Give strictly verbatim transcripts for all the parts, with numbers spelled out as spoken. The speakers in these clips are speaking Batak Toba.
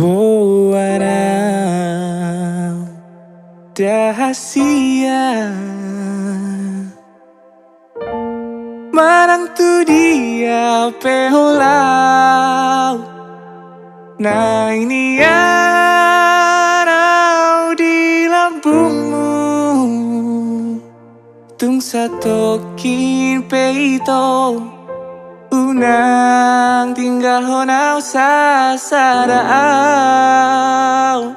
Boan au da hasian, manang tu dia pe holan au, naeng nian au di lambungmu. Tung satongkin pe ito, unang tinggalhon au sasada au.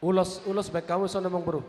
Ulos, ulos baen hamu songon i, amang boru.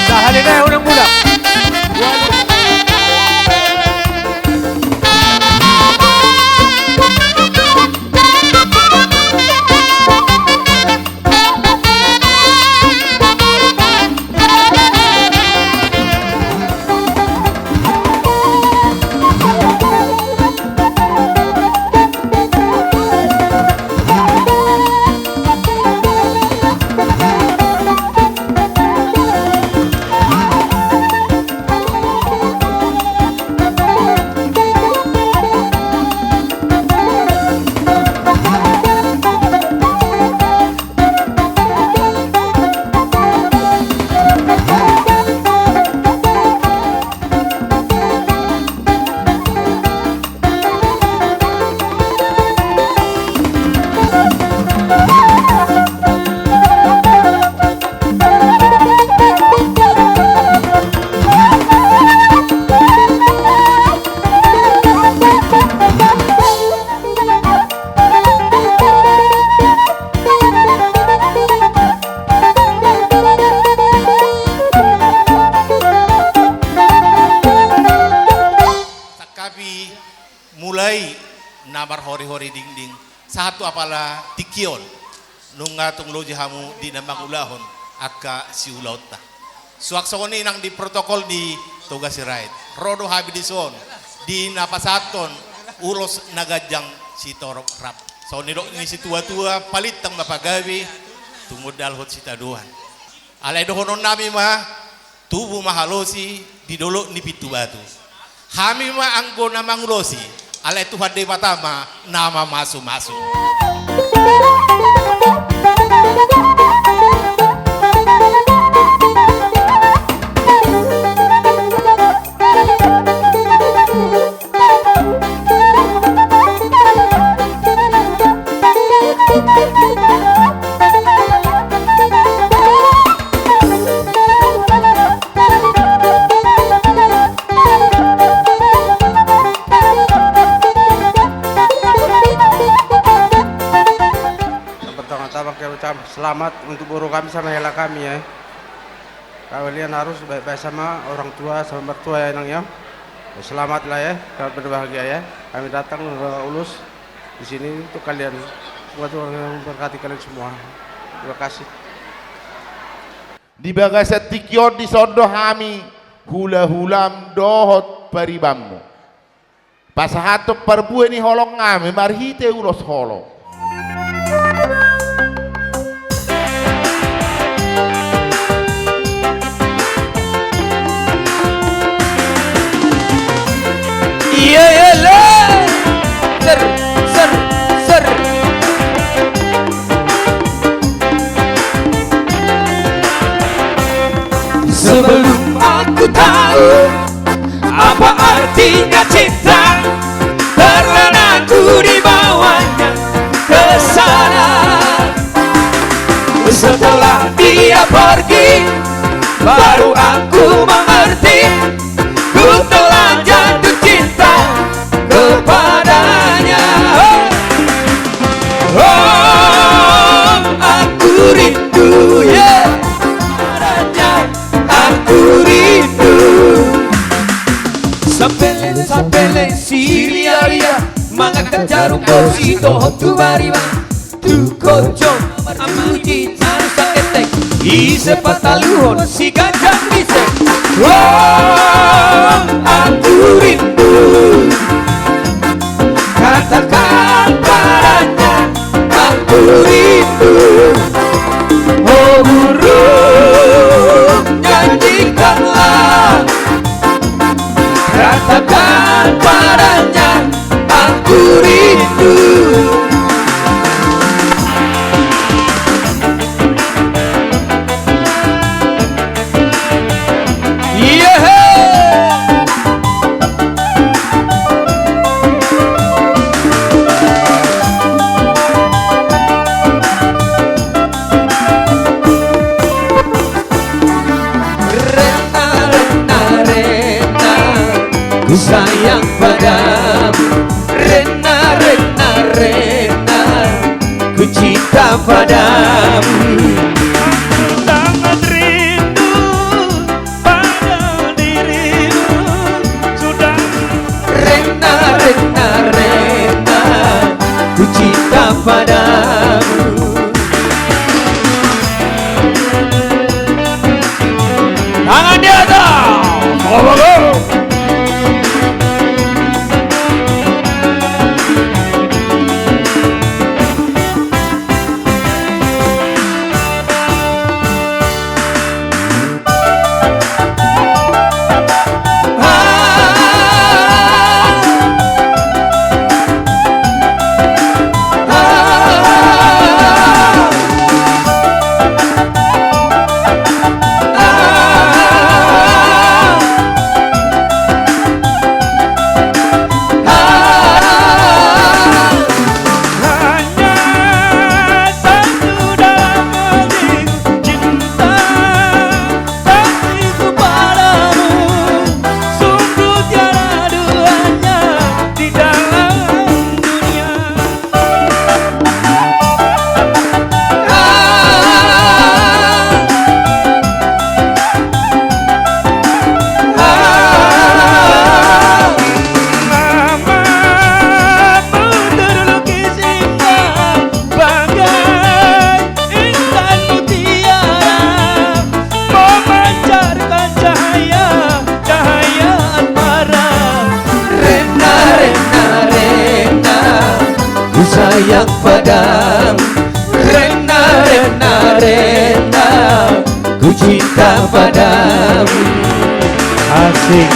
Sahali nai unang mulak. Sangkapi mulai na marhori-hori dingding sahat tu apala tingki on. Nunga tung loja hamu di na mangulahon angka siulaonta. Suang songon i nang di protokol di Toga Sirait. Ro do hami dison di na pasahathon ulos na ganjang sitorop rap. Songon nidok ni situa-tua, palintang ma pagabe, tumundalhon sitadoan. Alai dohononnami ma, tubu ma halosi di dolok ni Pintu Batu. Hami ma anggo na mangulosi, alai Tuhan Debata ma na mamasu-masu. Selamat untuk boru kami sama hela kami ya. Kalian harus baik-baik sama orang tua, sama mertua ya, Nang, ya. Selamatlah ya, kalian berbahagia ya. Kami datang, eh, ulos di sini untuk kalian. Semoga Tuhan memberkati kalian semua. Terima kasih. Di bagasan tingki on dison do hami hulahulam dohot paribanmu pasahathon parbue ni holong nami marhite ulos holong. Iya, iya, le. Ser, ser, ser. Sebelum aku tahu apa artinya cinta, terlena ku dibawanya ke sana. Setelah dia pergi, baru aku mengerti, ku telah jatuh cinta kepadanya. Oh, aku rindu, yeah. Kepadanya aku rindu. Sampele, sampele, siriaria, mangakan jarum, kosi, dohot tu bariba. Tu kojo amuji taru saketek, ise pataluhon si ganjang ise. Wah, aku rindu. Katakan padanya, aku rindu. Oh burung, nyanyikanlah. Katakan padanya, aku rindu. Iya, he. Rena, rena, rena, ku sayang padamu. Rena, rena, rena, ku cinta padamu. Aku sangat rindu pada dirimu, sudah. Rena, rena, rena, ku cinta padamu. Tangan di atas. Bawa, bawa. Hanya satu dalam hatiku, cinta kasihku padamu, sungguh tiada duanya di dalam dunia. Namamu terlukis indah bagai intan mutiara, memancarkan cahaya, cahaya asmara. Rena, rena, rena, ku sayang padamu. Rena, rena, rena, ku cinta padamu. Asik.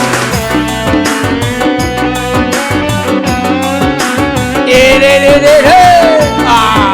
Ede, de, de, he. Ah.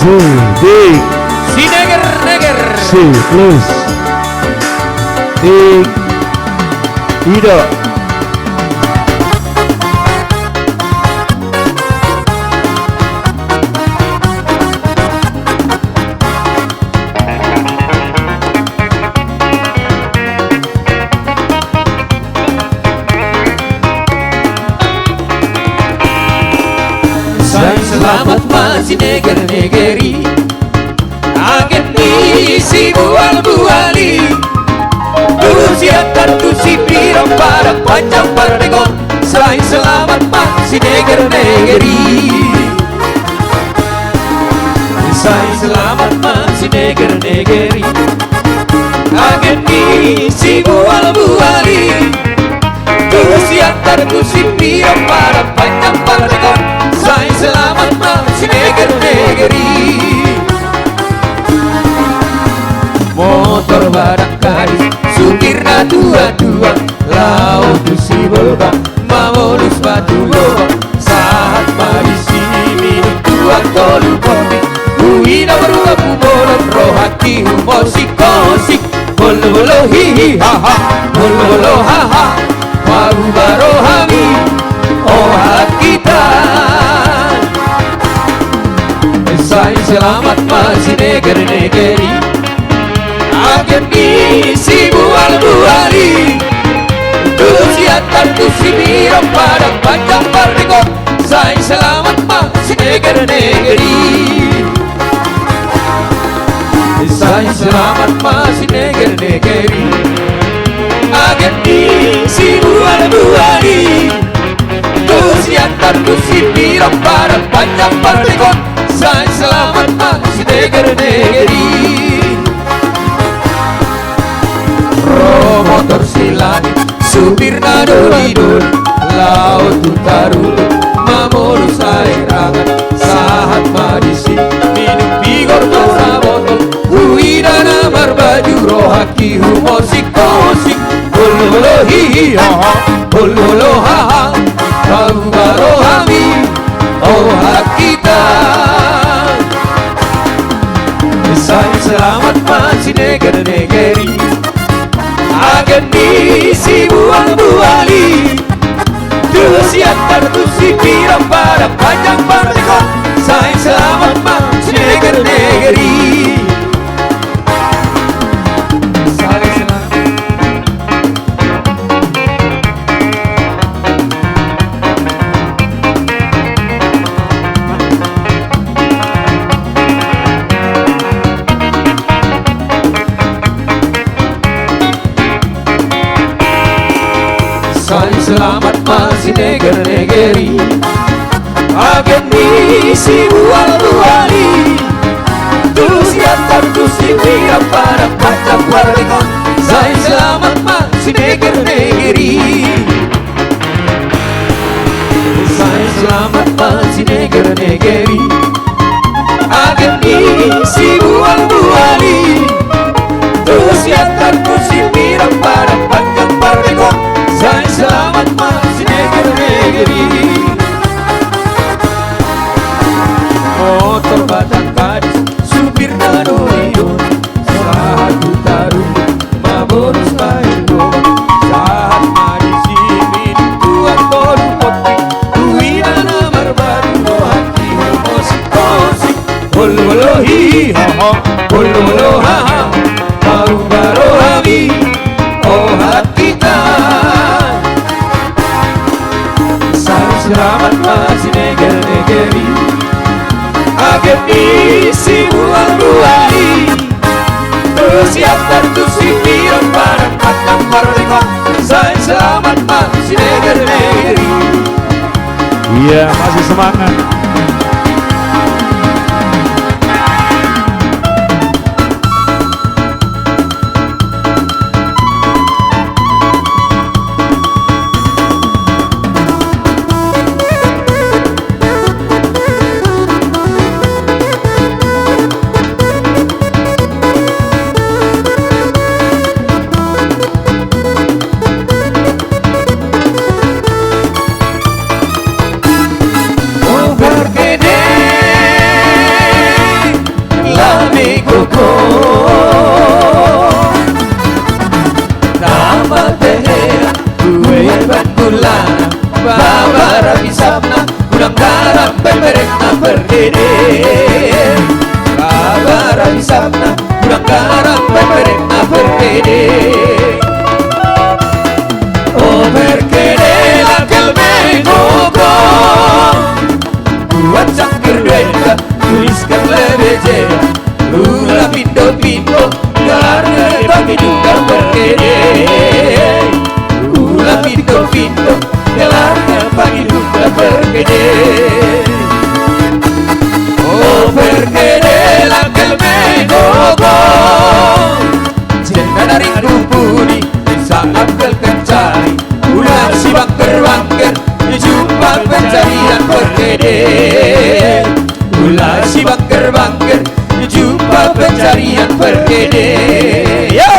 Si, dik. Si neger-neger. Si, plus. Dik. Ido. Sai selamat ma sineger-neger i, agen ni sibual-bual i. Tu Siantar tu Sipiron, Padang Panjang Pardegon, sai selamat ma sineger-neger i. Sai selamat ma sineger-neger i, agen ni sibual-bual i. Tu Siantar tu Sipiron, Padang Panjang Pardegon, sai selamat ma sineger-neger i. Motor Badang Gadis, supirna tua-tua, laho tu Sibolga, mamolus batu lobang. Sahat ma disi minum tuak tolu kopi, huida ma rua pubolon, rohangki humosik-hosik. Bollo-bollo hihi haha, bollo-bollo haha, paruba rohami, o halak hita. Sai selamat ma sineger-neger i, agen ni sibual-bual i. Tu Siantar tu Sipiron, Padang Panjang Pardegon, sai selamat ma sineger-neger i. Sai selamat ma sineger-neger i, agen ni sibual-bual i. Tu Siantar tu Sipiron, Padang Panjang Pardegon, sai selamat ma sineger-neger i. Ro motor si Langit, supirna doli-doli, laho tu Taruntuk, mamolus Aek Rangan. Sahat ma disi minum Vigor ma sabotol, huida na marbaju, rohangki humosik-hosik. Bollo-bollo hihi haha, bollo-bollo haha, paruba rohami, o halak hita. Sai selamat ma sineger-neger i, agen ni sibual-bual i. Tu Siantar tu Sipiron, Padang Panjang Pardegon, sai selamat ma sineger-neger i. Sai selamat. Sai selamat ma sineger-neger i, agen ni sibual-bual i. Tu Siantar tu Sipiron, Padang Panjang Pardegon, sai selamat ma sineger-neger i. Sai selamat ma sineger-neger i, agen ni sibual-bual i. Tu Siantar tu Sipiron, Padang Panjang Pardegon, sai selamat ma sineger-neger i. Motor Badang Gadis, supirna doli-doli, sahat tu Taruntuk, mamolus baen lobang. Sahat ma disi minum tuak tolu kopi, huida na marbaju, rohangki humosik-hosik. Bollo-bollo hihi haha, bollo-bollo haha, paruba rohami, o halak hita. Sai selamat ma sineger-neger i, agen ni sibual-bual i. Tu Siantar tu Sipiron, Padang Panjang Pardegon, sai selamat ma sineger-neger i. Iya, masih semangat. berkede. O berkede, lakel me gogo. Buat sangkir benda, tuliskan lebih jeda. Ula pindo-pindo, gelarna bagi dungga berkede. Ula pindo-pindo, gelarna bagi dungga berkede. O berkede, lakel me gogo. Jenda na ringkot pudi, di saat gelgel cari. Ula sibangger-bangger, jumpa pencarian berkede. Ula sibangger-bangger, jumpa pencarian berkede. Yo!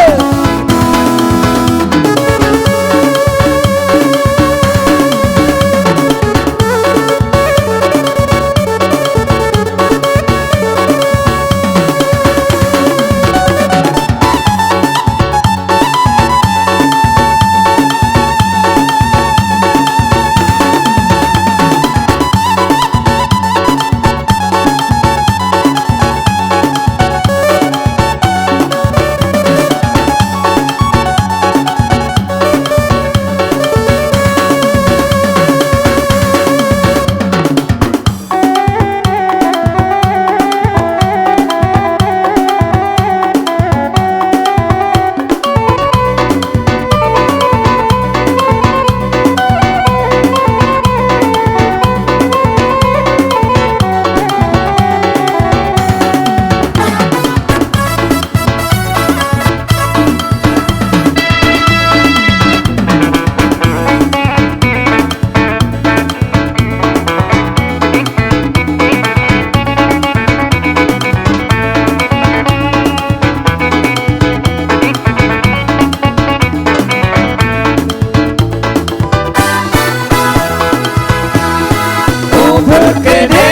O berkede,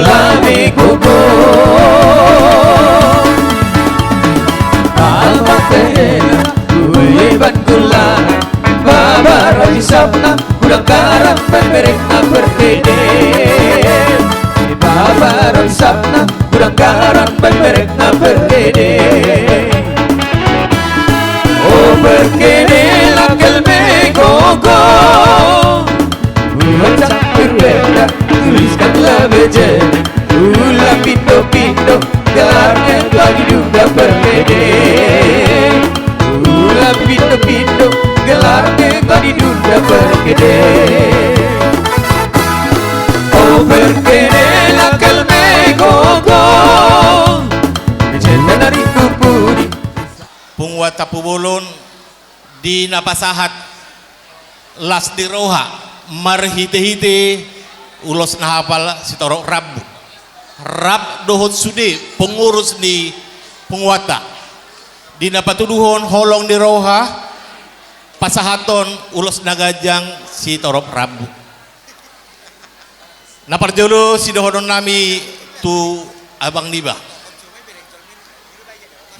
laho gogo. Almatehena, uiban gula. Babar di sapna, gudang garam, pemberengna berkede. Babar di sapna, gudang garam, pemberengna berkede. O berkede, lakel me gogo. Buat sangkir benda, tuliskan lebih jeda. Ula pindo-pindo, gelarna bagi dungga berkede. Ula pindo-pindo, gelarna bagi dungga berkede. O berkede, lakel me gogo. Jenda na ringkot pudi. Punguan Tampubolon di na pasahat las ni roha marhite-hite ulos na hapal sitorop rambu. Rap dohot sude pengurus ni punguanta di na patuduhon holong ni roha pasahathon ulos na ganjang sitorop rambu. Na parjolo sidohonon nami tu abang niba.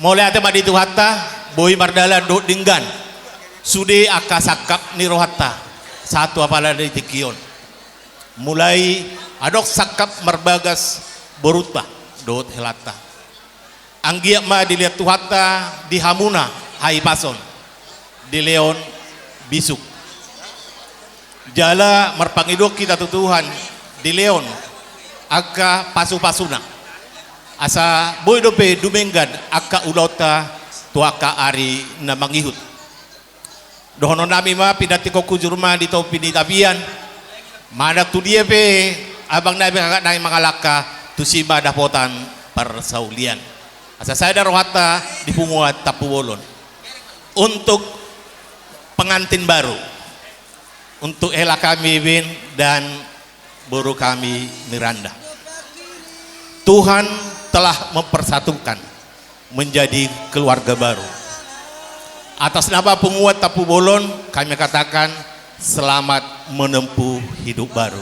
Mauliate ma di Tuhanta, boi mardalan dohot denggan sude angka sangkap ni rohanta sahat tu apala di tingki on. Mulai adong sangkap marbagas borunta dohot helanta. Anggiat ma dilehon Tuhanta di hamuna hahipason, dilehon bisuk. Jala marpangidoan hita tu Tuhan, dilehon angka pasu-pasuna, asa boi dope dumenggan angka ulaonta tu angka ari na mangihut. Dohonon nami ma, pinantikhon hujur ma di topi ni tapian. Manang tu dia pe abang nami, kakak nami mangalangka, tusi ma dapotan parsaulian. Asa sada rohanta di punguan Tampubolon. Untuk pengantin baru, untuk hela kami Bin dan boru kami Miranda. Tuhan telah mempersatukan menjadi keluarga baru. Atas nama punguan Tampubolon, kami katakan selamat menempuh hidup baru.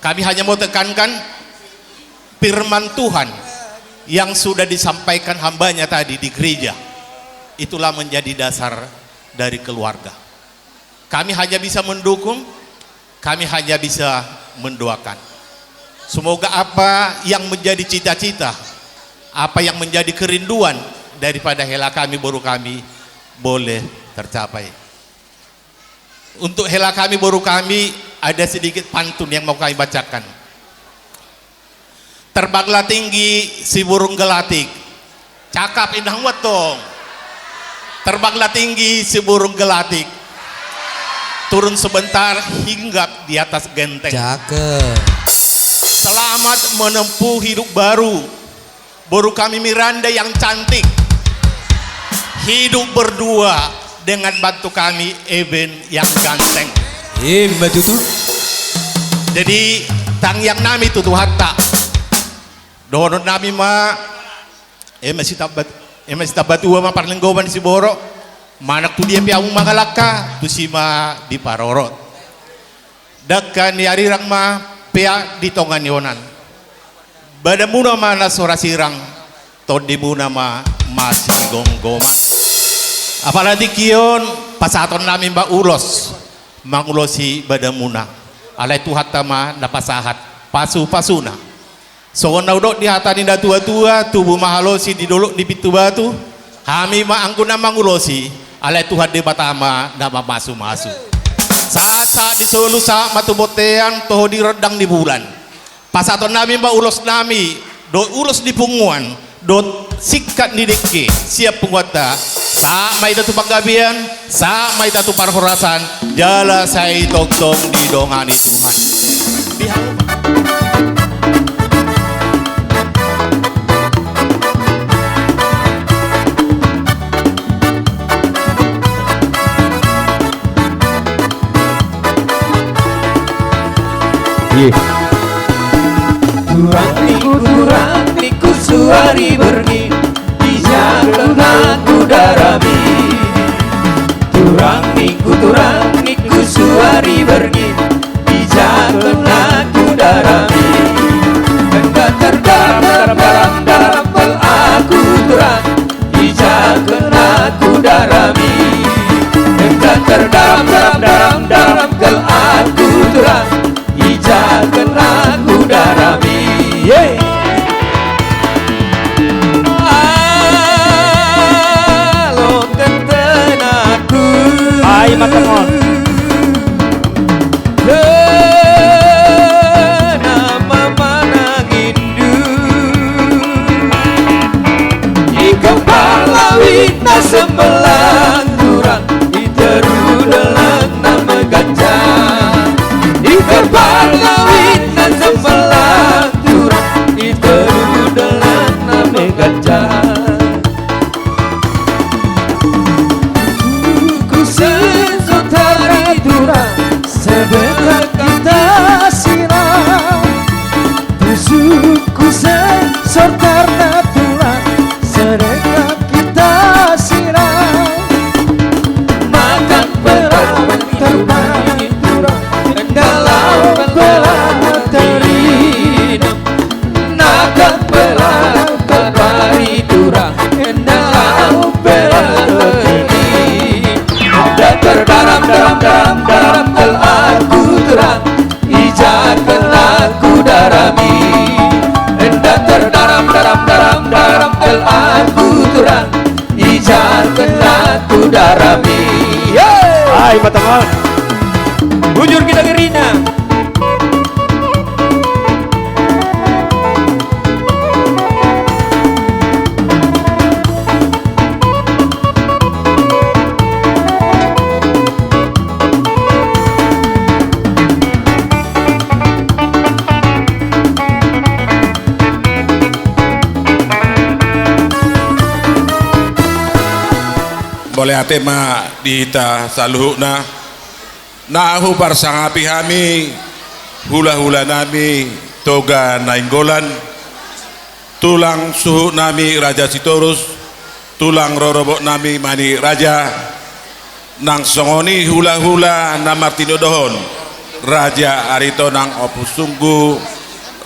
Kami hanya mau tekankan firman Tuhan yang sudah disampaikan hambanya tadi di gereja. Itulah menjadi dasar dari keluarga. Kami hanya bisa mendukung, kami hanya bisa mendoakan. Semoga apa yang menjadi cita-cita, apa yang menjadi kerinduan daripada hela kami boru kami boleh tercapai. Untuk hela kami boru kami, ada sedikit pantun yang mau kami bacakan. Terbanglah tinggi si burung gelatik. Cakap, inang, muat dong. Terbanglah tinggi si burung gelatik. Turun sebentar, hinggap di atas genteng. Cakep. Selamat menempuh hidup baru. Boru kami Miranda yang cantik, hidup berdua dengan bantu kami Eben yang ganteng. Ima tutu. Jadi, tangiang nami tu Tuhanta. Dohonon nami ma, eme sitambat, eme sitambatua ma parlinggoman ni siborok, manang tu dia pe hamu mangalangka, tusi ma diparorot. Dangka ni arirang ma pea di tonga ni onan. Badanmuna ma na so ra sirang, tondimuna ma masigomgoman. Apala tingki on, pasahaton nami ma ulos mangulosi badanmuna. Alai Tuhanta ma na pasahat pasupasuna. Songon na hudok di hata ni natuatua, tubu ma halosi di dolok ni pintu batu, hami ma anggo na mangulosi, alai Tuhan Debata ma na mamasumasu. Sahat-sahat ni solu, sahat ma tu bontean, toho di rondang ni bulan. Pasahaton nami ma ulos nami, dohot ulos ni punguan, dohot singkat ni dengke sian punguanta. Sahat ma hita tu panggabean, sahat ma hita tu parhorasan, jala sai tongtong didongani Tuhan. Di hamu. Turang ningku, turang ningku suari borngin, ija kena tu darami. Turang ningku, turang ningku suari borngin, ija kena tu darami. Engka terdaram daram daram daram pel aku turang, ija kena tu darami. Engka terdaram daram daram daram pel aku turang, ija kena tu darami. Ye. Alo tentenaku. Ai matangon. Kena ma manang indu. Di kepala wina sembelang turang. Di teru dalan na mengganjang. Di kepala wina sembelang turang. Di teru dalan na mengganjang. Tusuku sensor tari turang. Sedekat kita siram. Tusuku sensor tarna turang. Sedekat kita siram. Makan perawan terbaik turang. Dalam perawan terinam. Makan perawan terbaik turang. Dalam perawan terinam. Enda terdaram daram daram daram tel aku turang. Ija kena tu darami. Enda terdaram daram daram daram tel aku turang. Ija kena tu darami. Ye. Ai matangon. Bujur kita gerina. Mauliate ma di hita saluhutna. Na huparsangapi hami hulahula nami Toga Nainggolan, tulang suhut nami Raja Sitorus, tulang rorobot nami Manik Raja, nang songon i hulahula na martinodohon Raja Aritonang Ompu Sunggu,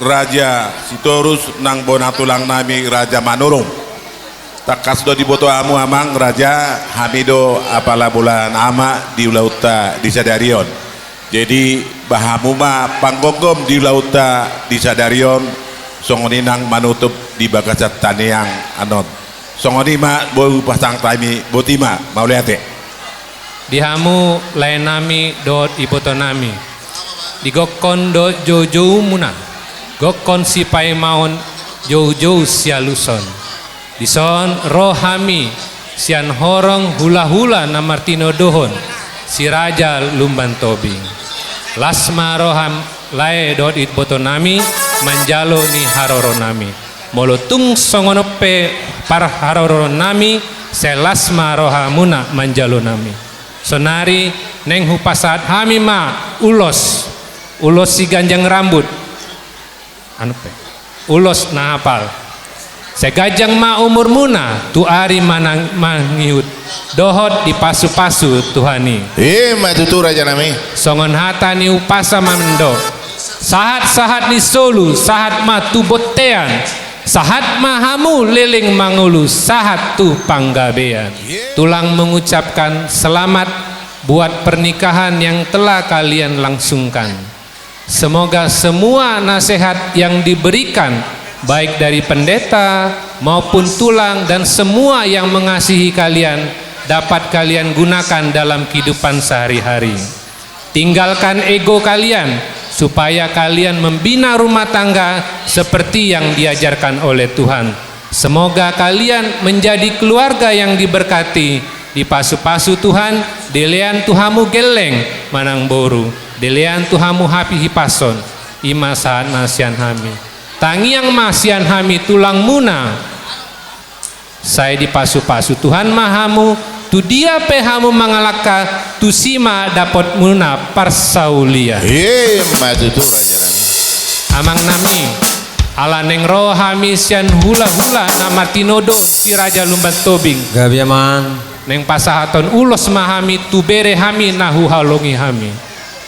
Raja Sitorus nang bona tulang nami Raja Manurung. Tangkas do diboto hamu amang raja, hami do apala bola na ama di ulaonta di sadari on. Jadi, ba hamu ma panggomgom di ulaonta di sadari on, Songon i nang manutup di bagasan tangiang annon. Songon i ma boi pasahat hami, boti ma, mauliate. Di hamu lae nami dohot iboto nami, di gokhon dohot joujoumuna, gokhon sipaimaon, joujou sialuson. Dison ro hami sian horong hulahula na martinodohon Si Raja Lumban Tobing. Las ma roham lae dohot iboto nami manjalo ni haroro nami. Molo tung songon on pe parharoroon nami, sai las ma rohamuna manjalo nami. Sonari naeng hupasahat hami ma ulos, ulos siganjang rambut. Anu pe. Ulos na hapal. Sai ganjang ma umurmuna tu ari manang-, mangihut dohot dipasupasu Tuhan i. I ma tutu, raja nami. Songon hata ni umpasa mandok: Sahat-sahat ni solu, sahat ma tu bontean. Sahat ma hamu leleng mangolu, sahat tu panggabean. Tulang mengucapkan selamat buat pernikahan yang telah kalian langsungkan. Semoga semua nasihat yang diberikan, baik dari pendeta maupun tulang dan semua yang mengasihi kalian, dapat kalian gunakan dalam kehidupan sehari-hari. Tinggalkan ego kalian, supaya kalian membina rumah tangga seperti yang diajarkan oleh Tuhan. Semoga kalian menjadi keluarga yang diberkati, dipasupasu Tuhan, dilean tu hamu gelleng manang boru, dilean tu hamu hahipason. I ma sahatna sian hami. Tangiang ma sian hami tulangmuna. Sai dipasupasu Tuhan ma hamu, tu dia pe hamu mangalangka, tusi ma dapotmuna parsaulian. I ma tutu, raja nami. Amang nami, ala naeng ro hami sian hulahula na martinodohon Si Raja Lumban Tobing. Gabe, amang. Naeng pasahathon ulos ma hami tu bere hami na huhaholongi hami.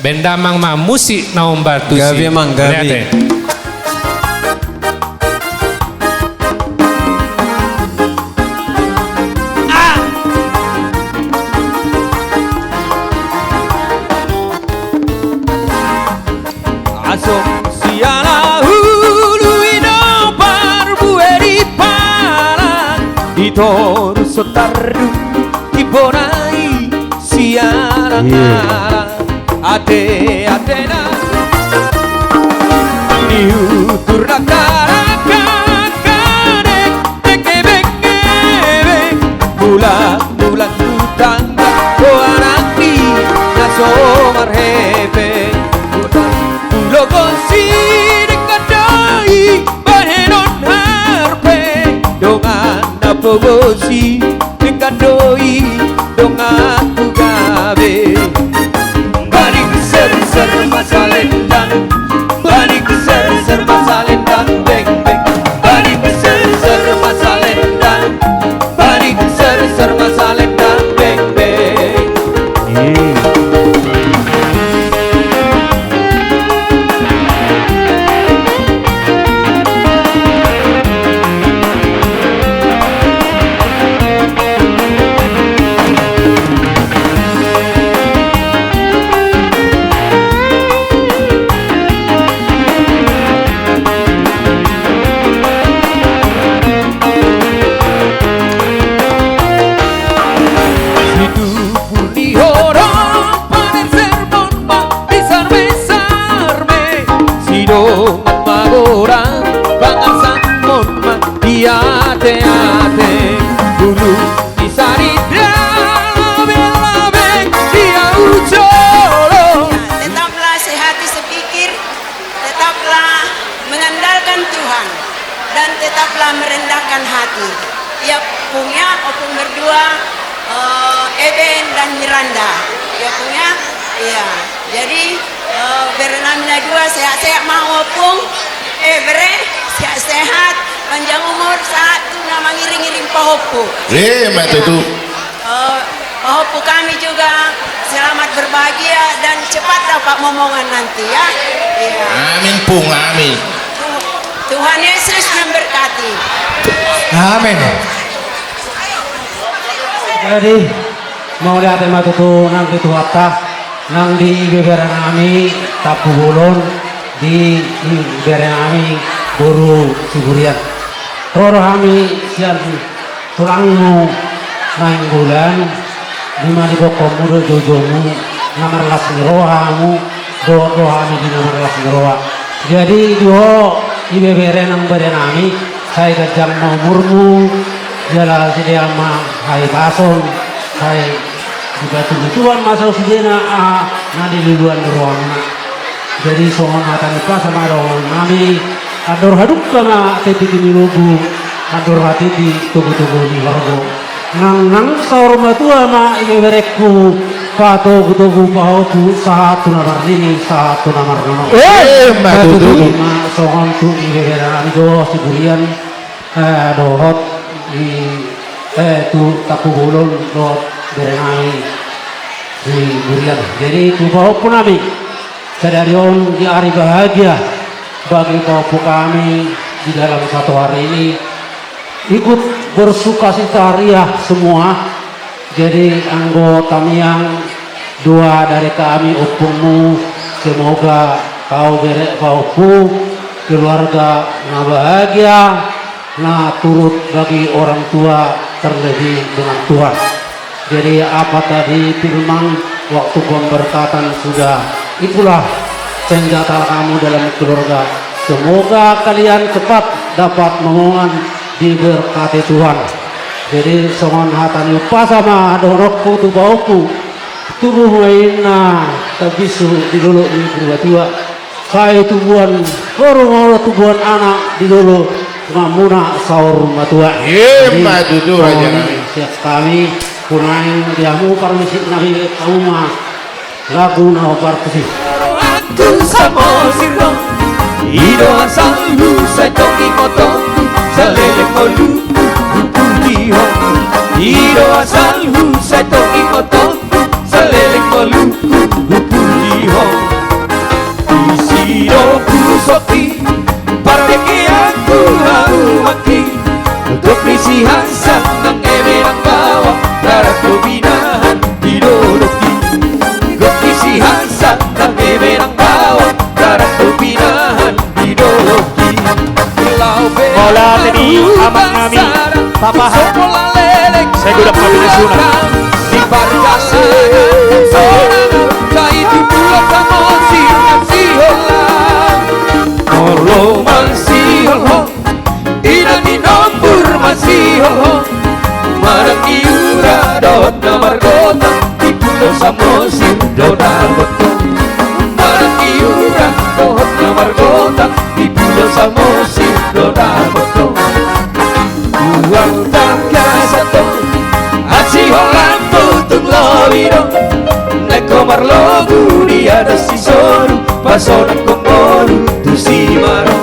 Baen damang ma musik na hombar tusi. Gabe, amang, gabe. Mauliate. Asom siala hulu i do parbue di palan, di toru so tardung, di bona i siala. Iya. Alang ate-ate na di utur na karakak kadek. Ebeng, ebeng, bulan, bulan hutangga, o anak ni na so marhepeng. Ulogo si dengkan do i bahenon harpe, dongan na pogo si dengkan do i donganku gabe. Baling serser ma salendang, baling serser ma salendang, beng, beng. Baling serser ma salendang, baling serser ma salendang, beng, beng. Situpur ni horong paner sermon ma disarme-sarme, sidongan magorang pangarsanmon ma diate-ate. Bulung di saridan labeng-labeng di au jolo. Ya, tetaplah sehati sepikir, tetaplah mengandalkan Tuhan, dan tetaplah merendahkan hati. Ya, Pung, ya, Opung berdua, eh, Eben dan Miranda. Ya, Pung, ya. Iya. Jadi, eh, bere nami na dua, sehat-sehat ma, Opung. Eh, bere, sehat-sehat, panjang umur, sahat tu na mangiring-iring pahompu. Eh, ma tutu. Eh, pahompu kami juga selamat berbahagia dan cepat dapat momongan nanti, ya. Iya. Amin, Pung, amin. Tu-, Tuhan Yesus memberkati. Amin. Jadi, mauliate ma tutu nang di Tuhanta, nang di ibebere nami Tampubolon, di ibebere nami Boru Siburian. Ro do hami sian tulangmu Nainggolan, di ma di bokommu do jojomu, na marlas ni roha hamu, dohot do hami di na marlas ni roha. Jadi di ho ibebere nang badanami, sai ganjang ma umurmu, jala sidea ma hahipason, sai dipatubutuhon ma sausudena aha na niluluan ni rohamuna. Jadi songon hata ni umpasa ma dohononnami, andor hadungka ma titi ni lombu, andor hatiti togutogu ni horbo. Nang nang saur matua ma ibeberengku, patogutogu pahompu, sahat tu na marnini, sahat tu na marnono. Eh, ma tutu. Ma songon tu ibeberenami do Siburian, eh, dohot i, eh, tu Tampubolon dohot berenami Siburian. Jadi tu pahompunami, sadari on di hari bahagia bagi pahompu kami di dalam satu hari ini, ikut bersukacita ria semua. Jadi anggo tamiang, doa dari kami ompungmu, semoga kau bere pahompu keluarga na bahagia, na turut bagi orang tua, terlebih dengan Tuhan. Jadi apa tadi firman waktu pemberkatan sudah, itulah senjata kamu dalam keluarga. Semoga kalian cepat dapat momongan, diberkati Tuhan. Jadi songon hata ni umpasa ma dohononku tu pahompu, tubu ma inna, tambinsu di dolok ni Purbatua. Sai tubuan boru ma olo, tubuan anak di dolok, tumamuna saur matua. Ima tutu, raja nami. Siap kami, punai di hamu parmisi nami, hamu ma lagu na hombar tusi. Rohangku Samosir do, i do asalhu, sai tong ingotongku, saleleng ngolungku hupuji ho. I do asalhu, sai tong ingotongku, saleleng ngolungku hupuji ho. Disi do husongki parbengkeanku, haumangki, gok ni si Hasan nang eme nang bawang, darat do pinahan di dolokki. Gok ni si Hasan nang eme nang bawang, darat do pinahan di dolokki. Laho pe mauliate di amang nami, Papa Hasan. Sai godang hami na suna. Molo masiholhon, ina ni nombur masiholhon. Marang Iura dohot na margotang, di Pulo Samosir do na bottong. Marang Iura dohot na margotang, di Pulo Samosir do na bottong. Uang tangkas antong, asi holan butung lobi do. Nangko marlobu di atas ni solu, pasonangkon ngolu tu si Maro.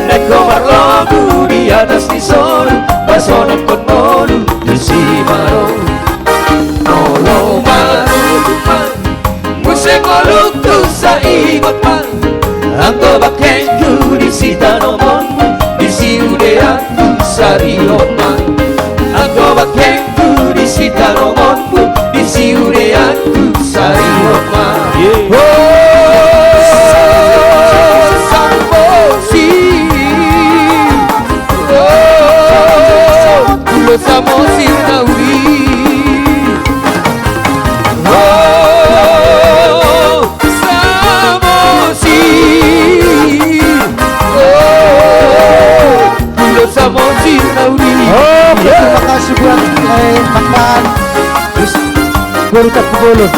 Nangko marlobu di atas ni solu, pasonangkon ngolu tu si Maro. Molo maruduman, muse ngolungku sai ingot ma. Anggo bangkengku di sitanomonmu, di siudeanku sarihon ma. Anggo bangkengku di sitanomonmu, di siudeanku sarihon ma. Ho Samosir. Ho Pulo Samosir na uli. Ho Samosir. Ho Pulo Samosir na uli. Oke, terima kasih buat, eh, Bang Pan. Terus, baru tak boleh.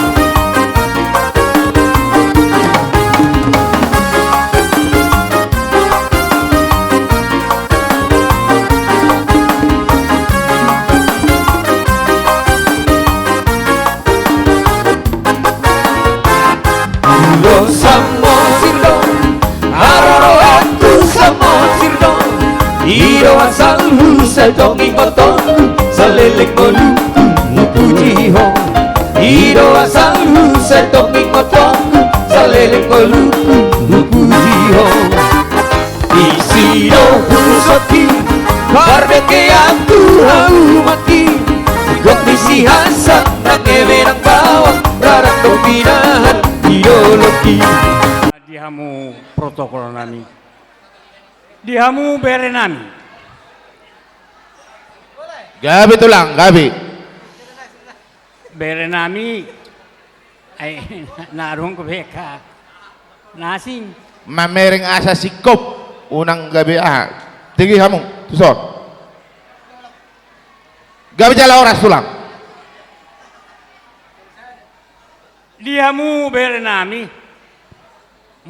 Pulo Samosir do, haroroanku Samosir do. I do asalhu, sai tong ingotongku, saleleng ngolungku hupuji ho. I do asalhu, sai tong ingotongku, saleleng ngolungku hupuji ho. Disi do husongki parbengkeanku, haumangki, gok ni si Hasan nang eme nang bawang, darat do pinahan di dolokki. Di hamu protokol nami. Di hamu bere nami. Gabe tulang, gabe. Bere nami. Ai, na adong ku beka. Na asing. Mamereng asa singkop, unang gabe aha. Tinggi hamu, tuson. Gabe jala horas tulang. Di hamu bere nami.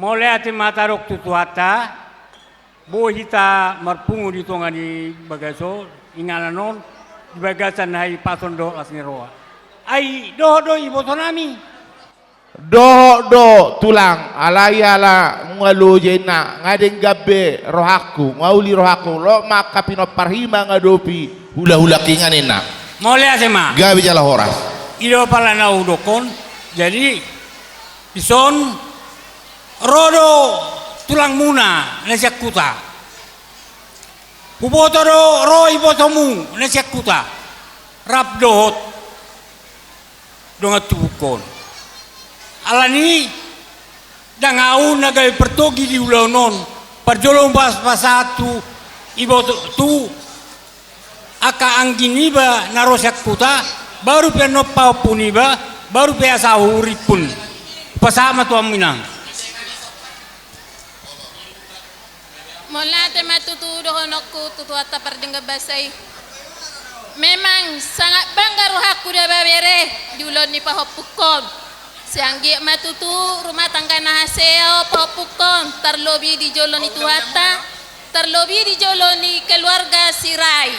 Mauliate ma tadok tu Tuhanta. Boi hita marpungu di tonga ni bagas on, inganan on, di bagasan hahipason dohot las ni roha. Ai dohot do iboto nami. Dohot do tulang, alai ala nunga loja inna, nga denggan be rohangku, nga uli rohangku, lot ma angka pinompar i mangadopi hulahulangki nga ninna. Mauliate ma. Gabe jala horas. I do pala na hudokkon. Jadi dison ro do tulangmuna na sian huta. Huboto do ro ibotomu na sian huta. Rap dohot dongan tubungkon. Alani i, ndang ahu na gabe partogi di ulaon on, parjolo hupasahat tu iboto, tu angka anggi niba na ro sian huta, baru pe annon pahompu niba, baru pe asa hurimpun. Hupasahat ma tu hamu inang. Mauliate ma tutu dohononku tu Tuhanta pardenggan basa i. Memang sangat bangga rohangku da ba bere di ulaon ni pahompungkon. Sai anggiat ma tutu rumah tangga na hasea pahompungkon, tarlobi di jolo ni Tuhanta, tarlobi di jolo ni keluarga Sirait.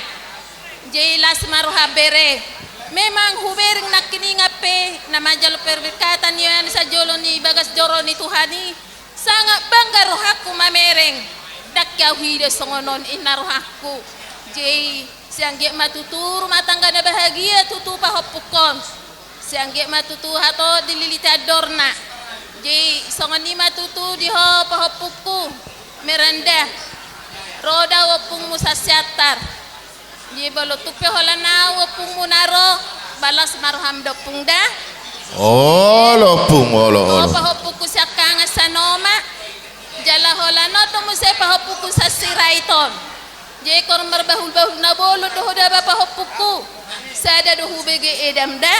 Jadi las ma roha bere. Memang hubereng nangkiningan pe na manjalo perberkatan ia na sian jolo ni bagas joro ni Tuhan i. Sangat bangga rohangku mamereng, ndang hea huida songon on inna rohangku. Jadi sai anggiat ma tutu rumah tangga na bahagia tutu pahompungkon. Sai anggiat ma tutu hatop dililiti andorna. Jadi songon i ma tutu di ho pahompungku Miranda. Ro da ompungmu sian Siantar. Di bolo tung pe holan ahu ompungmu na ro, balas ma roham da ompung da. Olo ompung, olo, olo. Pahompungku sian Kangas Sanoma. Jala holan on do muse pahompungku sian Sirait on. Jadi ingkon marbahulbahul na bolon do ho da ba pahompungku. Sada do hubege edam da.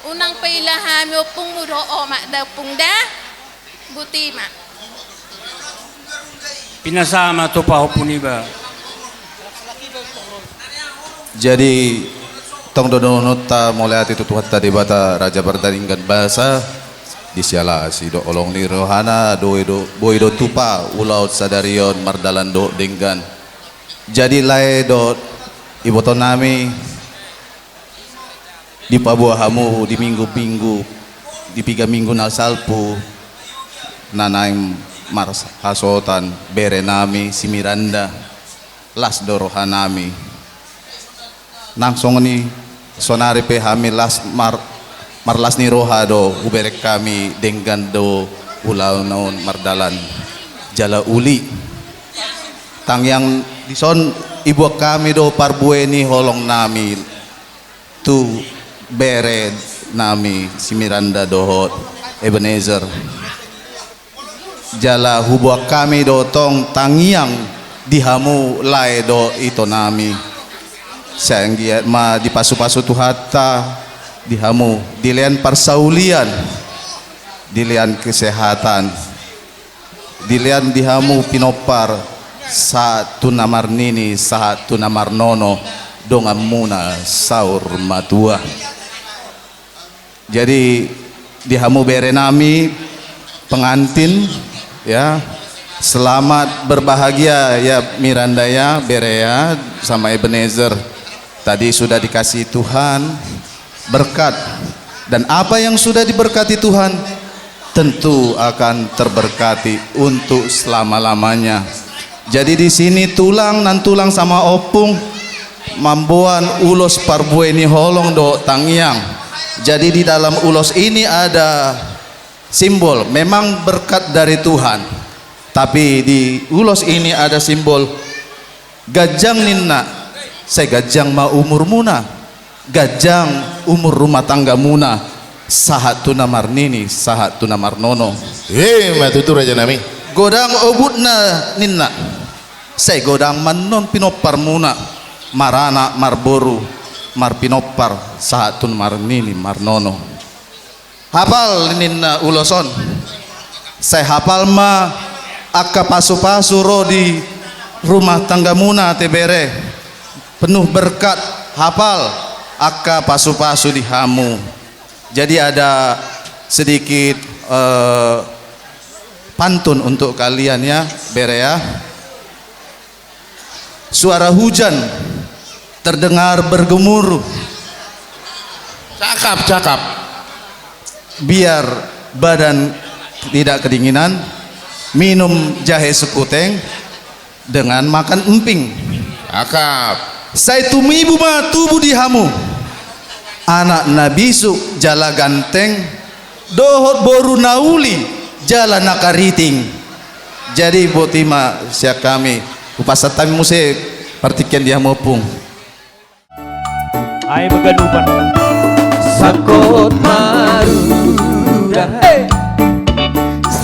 Unang paila hami ompungmu dohot omak da ompung da. Botima. Pinasa ma tu pahompu niba. Jadi tong do dohononta mauliate tu Tuhanta Debata Raja Pardenggan Basa. Disiala asi do holong ni rohana, boi do, boi do tupa ulaon sadari on mardalan dohot denggan. Jadi lae dohot iboto nami, dipaboa hamu di minggu-minggu, di piga minggu na salpu, na naeng marhasohotan bere nami si Miranda, las do roha nami. Nang songon i, saonari pe hami las mar-, marlas ni roha do, hubereng hami denggan do ulaon on mardalan jala uli. Tangiang dison iboan hami do parbue ni holong nami tu bere nami si Miranda dohot Ebenezer. Jala huboan hami do tong tangiang di hamu lae dohot ito nami. Sai anggiat ma dipasupasu Tuhanta di hamu, dilean parsaulian, dilean kesehatan. Dilean di hamu pinompar, sahat tu na marnini, sahat tu na marnono, donganmuna saur matua. Jadi, di hamu bere nami, pengantin, ya, selamat berbahagia ya Miranda ya, bere ya, sama Ebenezer. Tadi sudah dikasih Tuhan berkat. Dan apa yang sudah diberkati Tuhan tentu akan terberkati untuk selama-lamanya. Jadi di sini tulang, nantulang sama ompung mamboan ulos parbue ni holong dohot tangiang. Jadi di dalam ulos ini ada simbol, memang berkat dari Tuhan. Tapi di ulos ini ada simbol ganjang ninna, sai ganjang ma umurmuna, ganjang umur rumah tanggamuna, sahat tu na marnini, sahat tu na marnono. Ima tutu raja nami. Godang obutna ninna. Sai godang ma annon pinomparmuna, maranak marboru, marpinompar sahat tu marnini marnono. Hapal ninna ulos on. Sai hapal ma angka pasupasu ro di rumah tanggamuna ate bere. Penuh berkat, hapal angka pasupasu di hamu. Jadi ada sedikit, eh, pantun untuk kalian ya, bere ya. Suara hujan terdengar bergemuruh. Cakap, cakap. Biar badan tidak kedinginan, minum jahe sekuteng dengan makan emping. Cakap. Sai tumibu ma tubu di hamu anak na bisuk jala ganteng, dohot boru na uli jala na kariting. Jadi boti ma sian hami, hupasahat hami muse partingkian di hamu ompung. Ai maganupan. Sangkot marura, eh,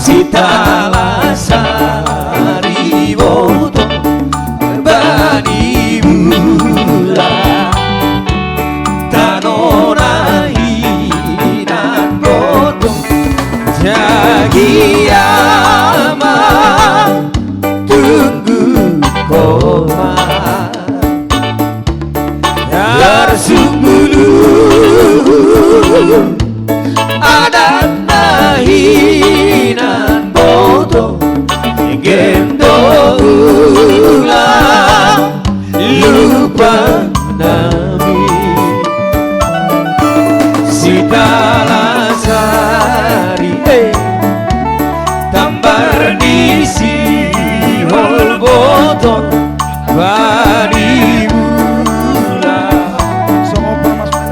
Sitalasari boto bani mula. Tano na hinan boto, jagia ma tunggu ho ma. Arsuk bulu adat na hinan boto, gendo ulang lupa nami. Sitalasari, eh, tambar di sihol boto bani mula.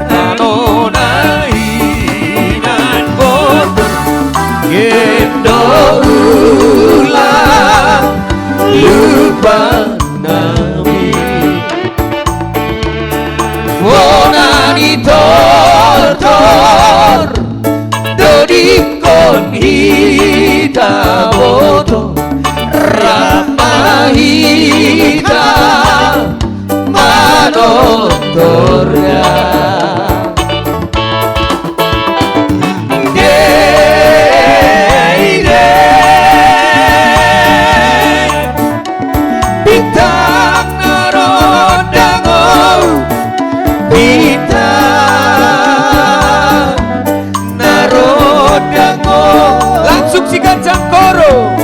Tano na hinan boto, gendo ulang lupa nami. Bona ni tortor do dingkon hita boto, rap ma hita manortor da. Dei, dei. Bintang na rondang, oh, bintang na rondang, oh. Langsung Siganjang Koro.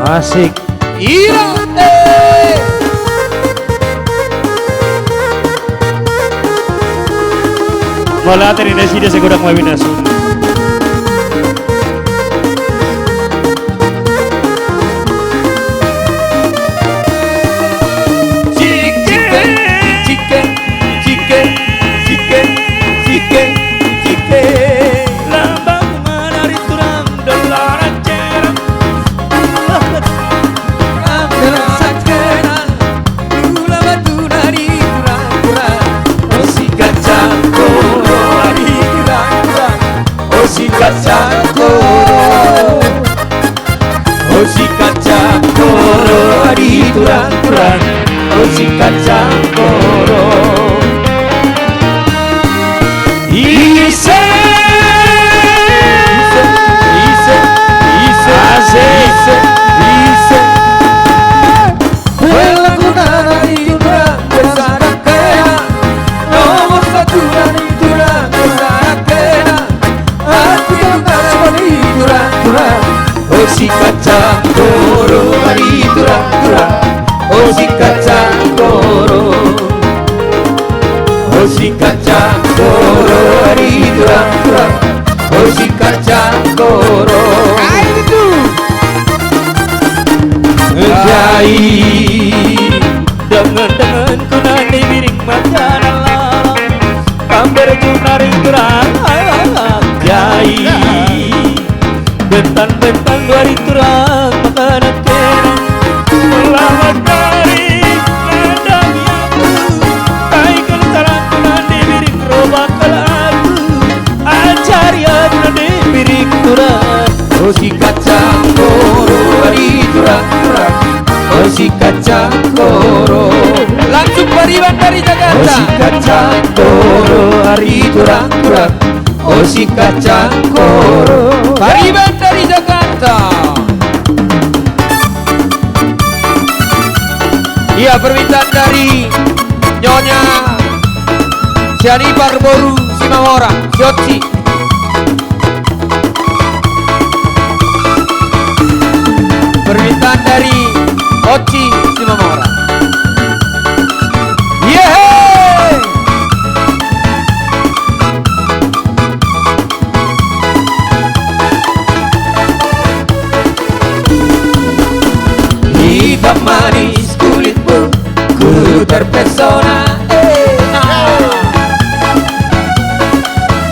Asik. Ira, eh. Mauliate di nasida, sai godang ma binasu. Cike, cike, cike, cike, cike, cike. Lambang manari turang dolanan cerang. Angkara sangkena, ula batu nari turang-turang. O Siganjang Koro, ari turang-turang. O Siganjang Koro. O Siganjang Koro, ari turang-turang. O Siganjang Koro. Ise, ise, ise, ise, ise. Hela guna nari turang, bersara kena. Nomor satu nari turang, bersara kena. Aku tukar semua di turang-turang. O Siganjang Koro, ari turang-turang. O Siganjang Koro. O Siganjang Koro, ari turang-turang. O Siganjang Koro. Ai itu. Jai. Dengan-dengan ku nani biring mata na lalang. Amber tu nari turang, jai. Bentan-bentan dua ari turang, makanan kena. Lawan nari, nadang yaku. Kai kalau salah ku nani biring roba kalau aku. Ajari aku nani biring turang. O Siganjang Sikat Cangkoro. Langsung pariban dari Jakarta. O sikat Cangkoro, ari turang-turang. O sikat Cangkoro. Pariban dari Jakarta. Iya, permintaan dari Nyonya Sianipar boru Simamora, si Oci. Permintaan dari Oci Simamora. Yehe! Hitam manis kulitmu, ku terpesona, eh.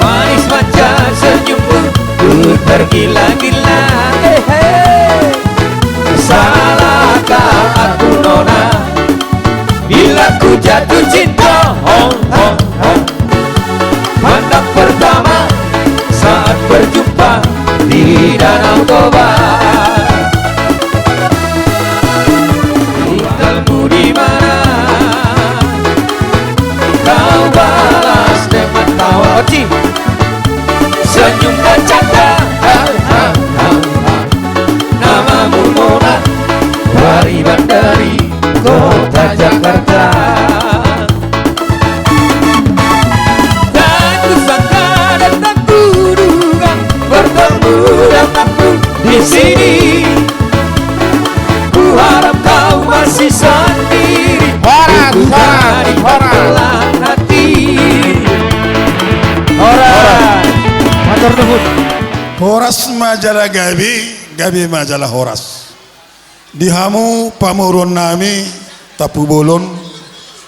Manis manja senyummu, ku tergila-gila, eh, eh. Salahkah aku, nona, bila ku jatuh cinta? Ho, ho, ho. Pandang pertama saat berjumpa di Danau Toba. Tinggalmu di mana? Kau balas dengan tawa. Oci. Senyum dan canda. Ha, ha, ha, ha. Namamu, nona, pariban dari kota Jakarta. Tak kusangka dan tak kuduga bertemu denganmu di sini. Kuharap kau masih sendiri. Horas, horas, horas. Di belahan hati. Horas. Matur nuhun. Horas ma jala gabe, gabe ma jala horas. Di hamu pamoruon nami Tampubolon,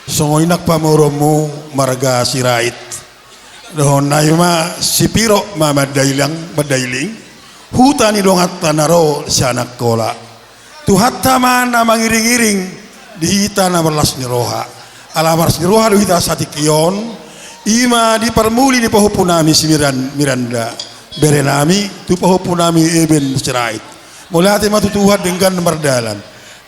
songon i nang pamoruonmu marga Sirait. Dohonon nami ma, sipiro ma mandailang, mandailing huta ni donganta na ro sian Angkola. Tuhanta ma na mangiring-iring di hita na marlas ni roha. Ala marlas ni roha do hita satingki on, i ma di parmuli ni pahompu nami si Miran-, Miranda, bere nami, tu pahompu nami Eben Sirait. Mauliate ma tu Tuhan denggan mardalan.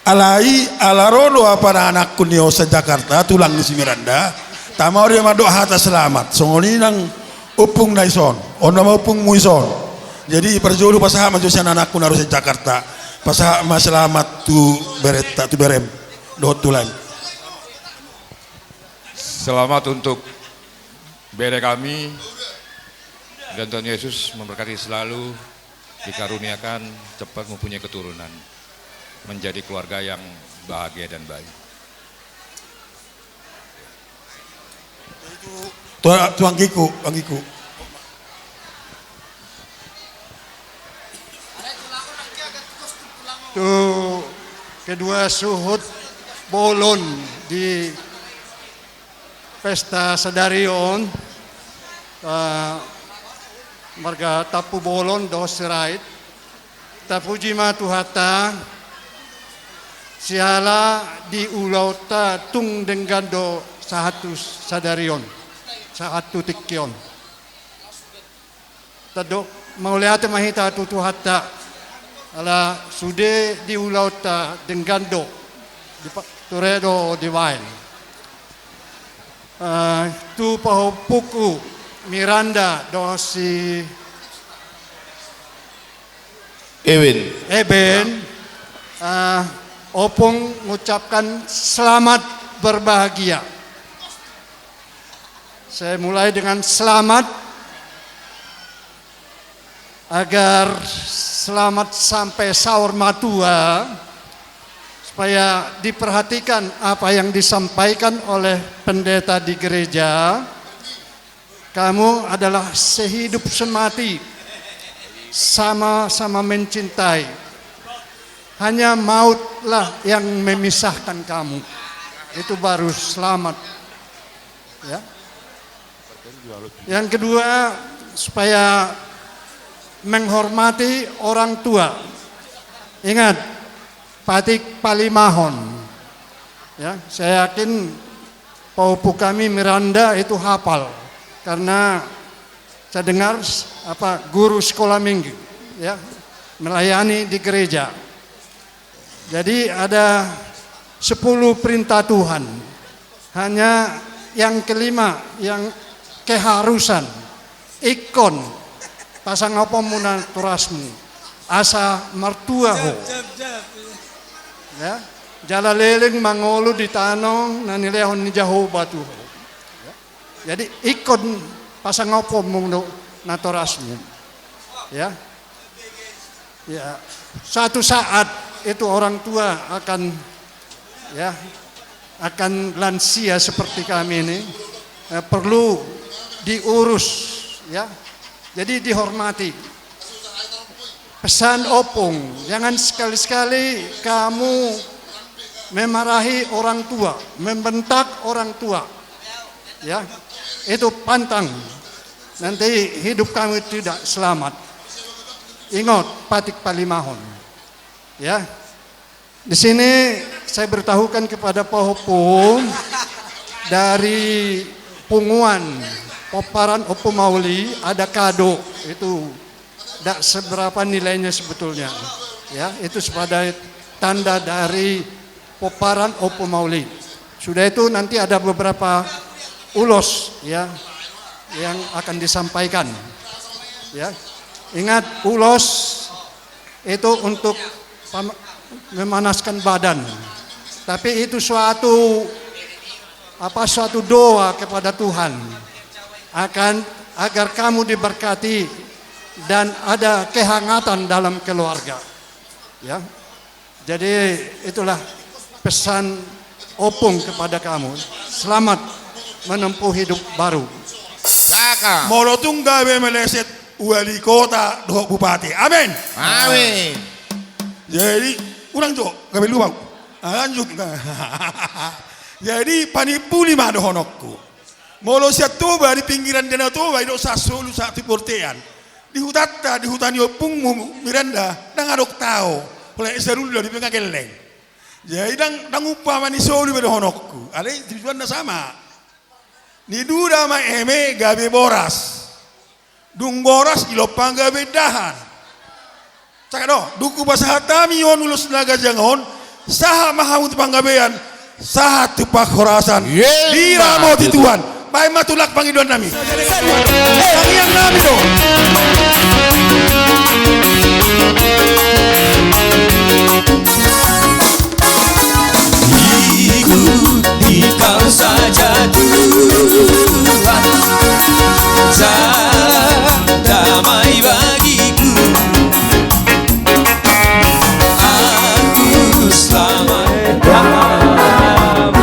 Alai, ala ro do anak-anakku ni on sian Jakarta, tulang ni si Miranda, tama do ia mandok hata selamat. Songon i nang ompungna ison, on nama ompungmu ison. Jadi, parjolo pasahat ma jo sian anakku na ro sian Jakarta. Pasahat ma selamat tu bereta, tu berem. Dohot tulang. Selamat untuk bere kami, dan Tuhan Yesus memberkati selalu, dikaruniakan cepat mempunyai keturunan, menjadi keluarga yang bahagia dan baik. Tuan, Tuan Giku, Tuan Giku. Tu kedua suhut bolon di pesta sadari on, eh, marga Tampubolon dohot Sirait. Tapuji ma Tuhanta, siala di ulaonta tung denggan do sahat tu sadari on, sahat tu tingki on. Tadok, mauliate ma hita tu Tuhanta, ala sude di ulaonta denggan do, dipa-, ture do dibaen. Eh, tu pahompuku Miranda dohot si Eben. Eben, eh, Opung mengucapkan selamat berbahagia. Saya mulai dengan selamat, agar selamat sampai saur matua, supaya diperhatikan apa yang disampaikan oleh pendeta di gereja. Kamu adalah sehidup semati, sama-sama mencintai. Hanya mautlah yang memisahkan kamu. Itu baru selamat. Ya. Yang kedua, supaya menghormati orang tua. Ingat, patik palimahon. Ya, saya yakin pahompu kami Miranda itu hafal, karena saya dengar, apa, guru sekolah minggu, ya, melayani di gereja. Jadi ada Sepuluh perintah Tuhan. Hanya yang kelima, yang keharusan. Ingkon pasangaponmu natorasmu, asa martua ho. Ya, jala leleng mangolu di tano na nilehon ni Jahowa tu ho. Ya. Jadi ingkon pasangaponmu do natorasmu. Ya. Ya, suatu saat itu orang tua akan, ya, akan lansia seperti kami ini, eh, perlu diurus, ya. Jadi dihormati. Pesan ompung, jangan sekali-sekali kamu memarahi orang tua, membentak orang tua. Ya, itu pantang. Nanti hidup kamu tidak selamat. Ingot, patik palimahon. Ya. Di sini saya beritahukan kepada Pak Ompung, dari punguan Pomparan Ompu Mauli ada kado. Itu tidak seberapa nilainya sebetulnya. Ya, itu sebagai tanda dari Pomparan Ompu Mauli. Sudah itu nanti ada beberapa ulos, ya, yang akan disampaikan. Ya. Ingat, ulos itu untuk pam-, memanaskan badan. Tapi itu suatu, apa, suatu doa kepada Tuhan akan, agar kamu diberkati dan ada kehangatan dalam keluarga. Ya. Jadi itulah pesan ompung kepada kamu. Selamat menempuh hidup baru. Saka. Molo tung gabe meleset wali kota dohot bupati. Amin. Amin. Jadi, unang jo, gabe lupa. Ah, lanjut. Jadi, panimpuli ma dohononku. Molo sian Toba, di pinggiran Danau Toba, didok sahat solu sahat tu bontean. Di hutanta, di huta ni ompungmu Miranda, ndang adong tao. Pola esa dulu di penga gelleng. Jadi ndang, ndang umpama ni solu be dohononku. Alai tujuanna sama. Niduda ma eme gabe boras. Dung boras dilompa gabe dahan. Saka do, dung hupasahat hami on ulos na ganjang on, sahat ma hamu tu panggabean, sahat tu parhorasan. Diramoti Tuhan. Baen ma tulang pangidoan nami. Tangiang nami do. Ikuti kau saja Tuhan, jala damai bagiku. Aku selamat damai.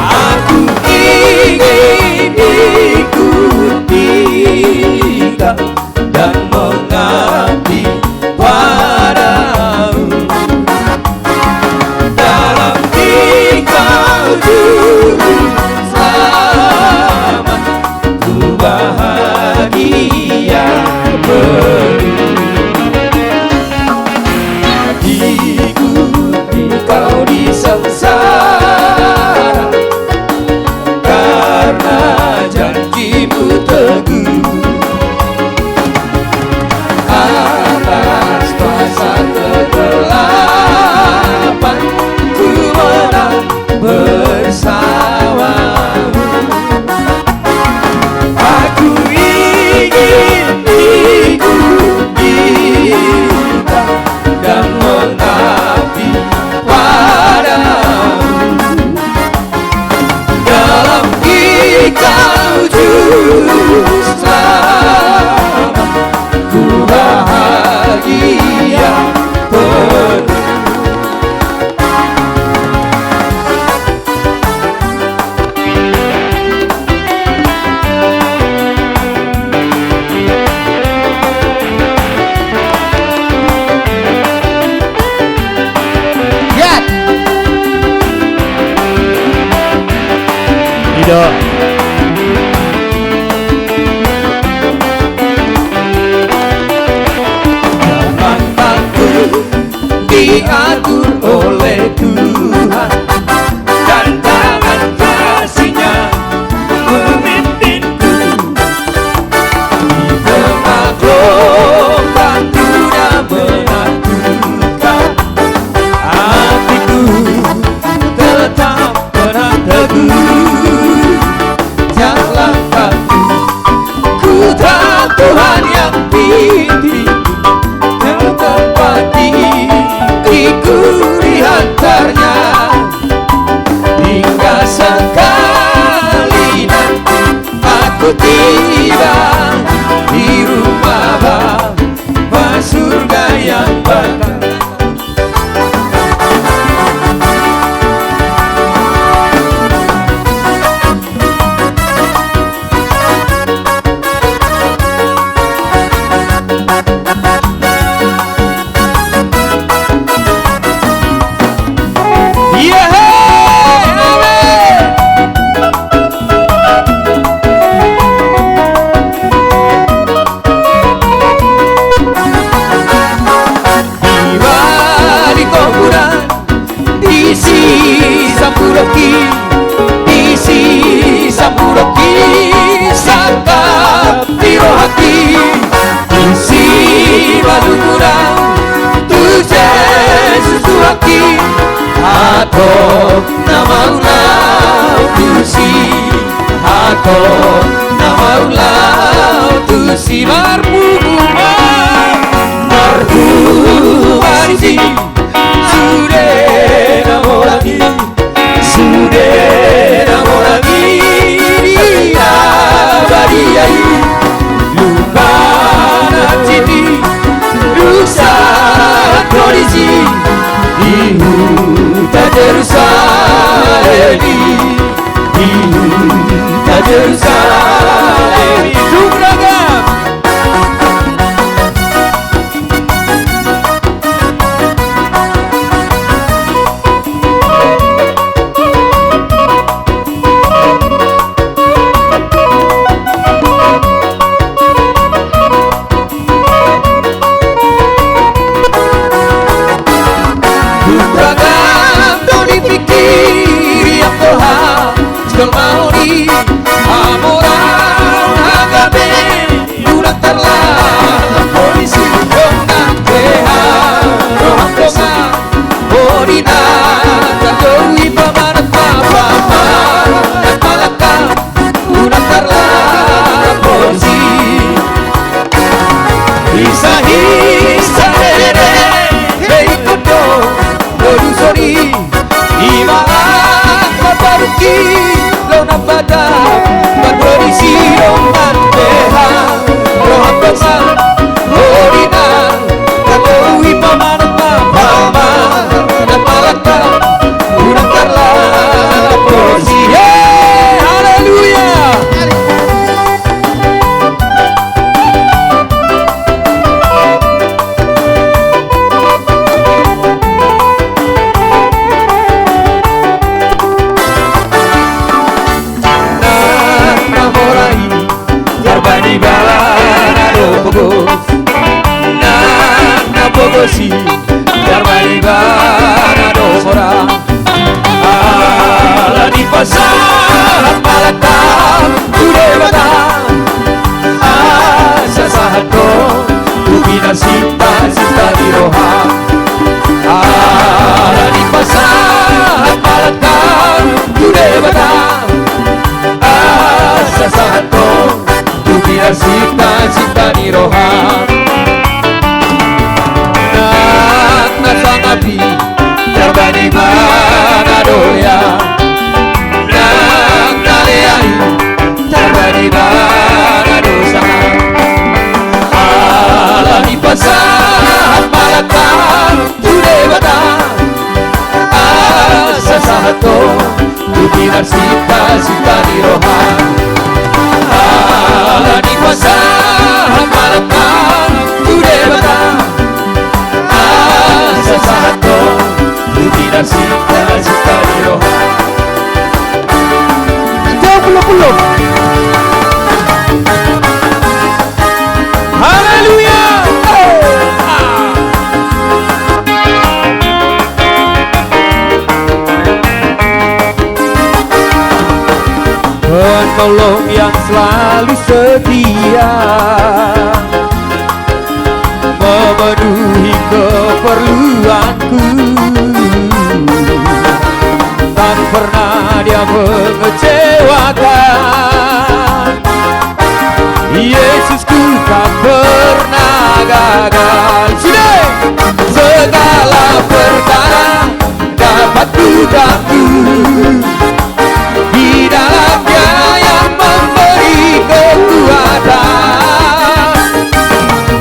Aku ingin ikuti kau dan mengabdi padamu. Dalam Engkau Juru Selamat, ku bahagia penuh. Ikuti kau di sengsara, karena janjimu teguh. Atas masa kegelapan, ku menang bersamamu. Aku ingin ikut kita dan mengabdi padamu. Dalam Engkau Juru Selamat, ku bahagia penuh. Ido. Jalan aku diatur oleh Tuhan, dan tangan kasih-Nya memimpinku. Di tengah gelombang dunia menakutkan, hatiku Di marpungu ma, marpungu ma disi, sude na holan i, sude na holan i, di na badia i, lupa na citi, dosa na kondisi, di huta Jerusalem i. Di huta Jerusalem i. Tung ragam. Tung ragam do dipingkiri angka hau, jolma on i, hamoraon na gabe, unang tarlambat boru i, dongan beha, roham dongan, boru i na tarjou i, pamanat ma, pamanat ma langkam, unang tarlambat boru i. Hisa, hisa, dede, dede, ingkon do boru sori, i ma langkam parungkil, laho na badan, marboru i, dongan beha, roham dongan, boru i na tarjou i, pamanat ma, pamanat ma langkam, unang tarlambat boru i. Hei, haleluya. Nang na holan i, tarbahen ibana do pogos. Nang na pogos i, tarbahen ibana do horas. Ala ni pasahat ma langkam tu Debata, asa sahat do tu pinarsinta-sinta ni roha. Ala ni pasahat ma langkam tu Debata, asa sahat do tu pinarsinta-sinta ni roha. Nang na sangap i, tarbahen ibana do lea. Nang na lea i, tarbahen ibana do sangap. Ala ni pasahat ma langkam tu Debata, asa sahat do tu pinarsinta-sinta ni roha. Ala ni pasahat ma langkam tu Debata, asa sahat do tu pinarsinta-sinta ni roha. Jauh belum, belum. Haleluya. Penolong yang selalu setia memenuhi keperluanku. Tak pernah Dia mengecewakan. Yesusku tak pernah gagal. Sudah. Segala perkara dapat ku tanggung. Di dalam Dia yang memberi kekuatan,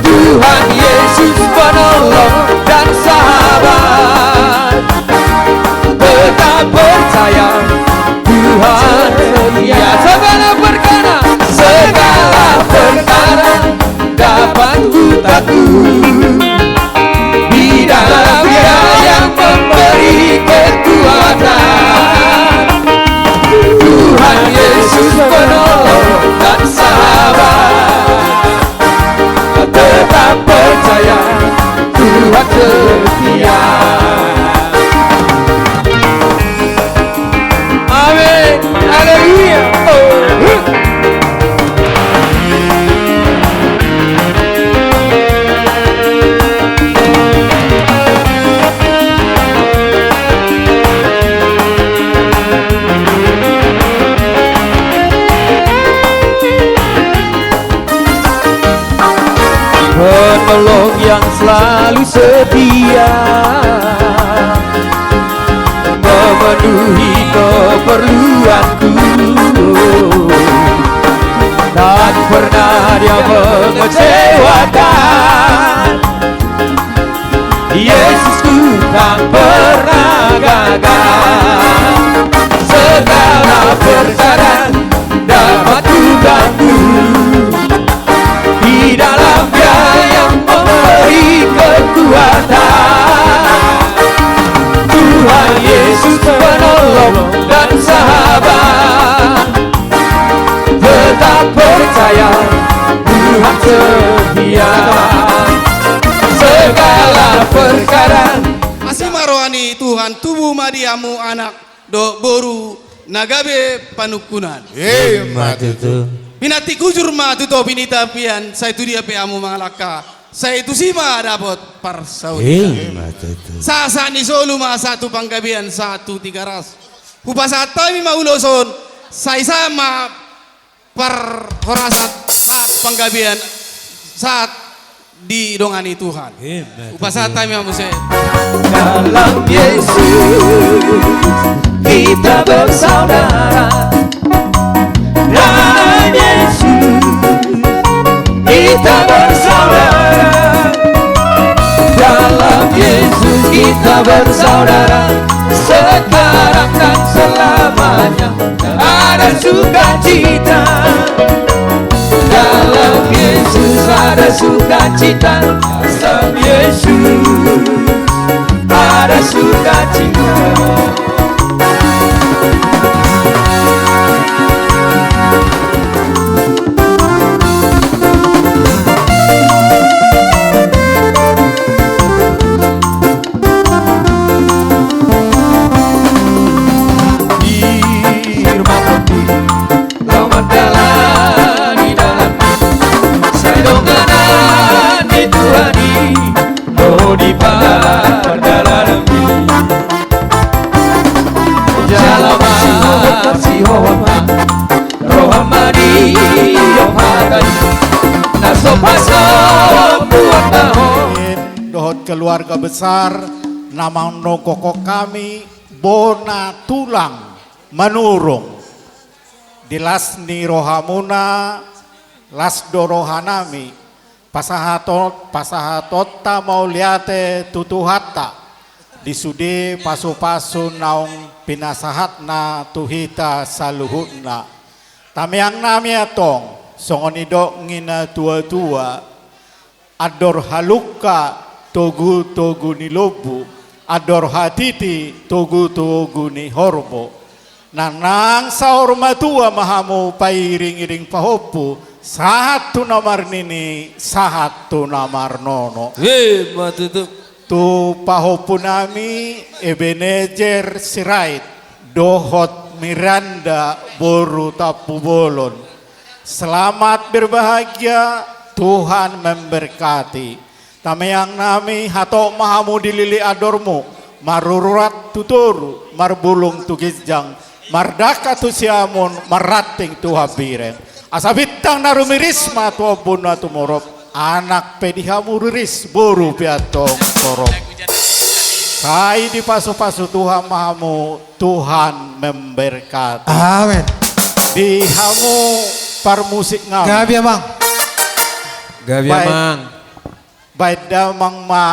Tuhan Yesus penolong dan sahabat. Tetap percaya, Tuhan setia memenuhi keperluanku. Tak pernah Dia mengecewakan. Yesusku tak pernah gagal. Segala perkara dapat ku tanggung. Di dalam Dia yang memberi kekuatan. Tuhan Yesus penolong dan sahabat. Tetap percaya Tuhan setia. Segala perkara. Asi ma roha ni Tuhan, tubu ma di hamu anak dohot boru na gabe panungkunan. Ima tutu. Pinantik hujur ma tu topi ni tapian, sai tu dia pe hamu mangalangka, sai tusi ma dapot parsaulian. Ima tutu. Sahat-sahat ni solu ma sahat tu Panggabean, sahat tu Tigaras. Hupasahat hami ma ulos on, sai sahat ma parhorasan, sahat Panggabean, sahat didongani Tuhan. Ima tutu. Hupasahat hami ma muse. Dalam Yesus kita bersaudara. Dalam Yesus kita bersaudara. Dalam Yesus kita bersaudara. Sekarang dan selamanya. Ada sukacita. Dalam Yesus ada sukacita. Dalam Yesus ada sukacita. Di rumah kopi, lawan dalan di dalan, sai donganan ni Tuhan i, lo di pardalananmi. Jala ma si roham ma, roham ma di hata i, na so pasombuan na ho. Dohot keluarga besar na manungkunkon hami, bona tulang Manurung. Di las ni rohamuna, las do rohanami, pasahaton, pasahatonta mauliate tu Tuhanta, di sude pasupasu naung pinasahatna tu hita saluhutna. Tangiangnami antong, songon nidok ni natuatua, andor halungka togutogu ni lombu, andor hatiti togutogu ni horbo. Nangnang saur matua ma hamu pairingiring pahompu, sahat tu na marnini, sahat tu na marnono. Ima tutu. Tu pahompunami Ebenezer Sirait dohot Miranda boru Tampubolon. Selamat berbahagia, Tuhan memberkati. Tangiangnami hatop ma hamu dilili andormu, marurat tu toru, marbulung tu ginjang, mardangka tu siamun, marranting tu hambireng. Asa bintang na rumiris ma tu ombun na tumorop, anak pe di hamu riris, boru pe antong torop. Sai dipasupasu Tuhan ma hamu, Tuhan memberkati. Amen. Di hamu parmusik nami. Gabe amang. Gabe amang. Baen damang ma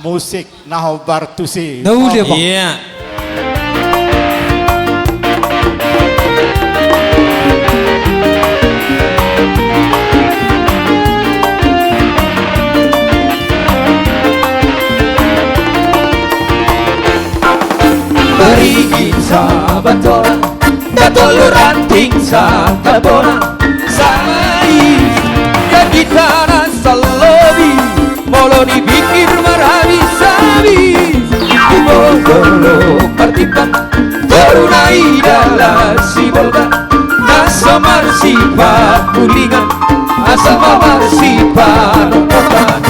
musik na hombar tusi. Na uli amang. Iya. Barigin sabantoran, datolu ranting satabona, sai dagitana salobi, molo dipikir marhabishabis. Di bondolo partimbang, toru na i dalan Sibolga, na so marsipat ulingan, asa ma marsipanongkotan.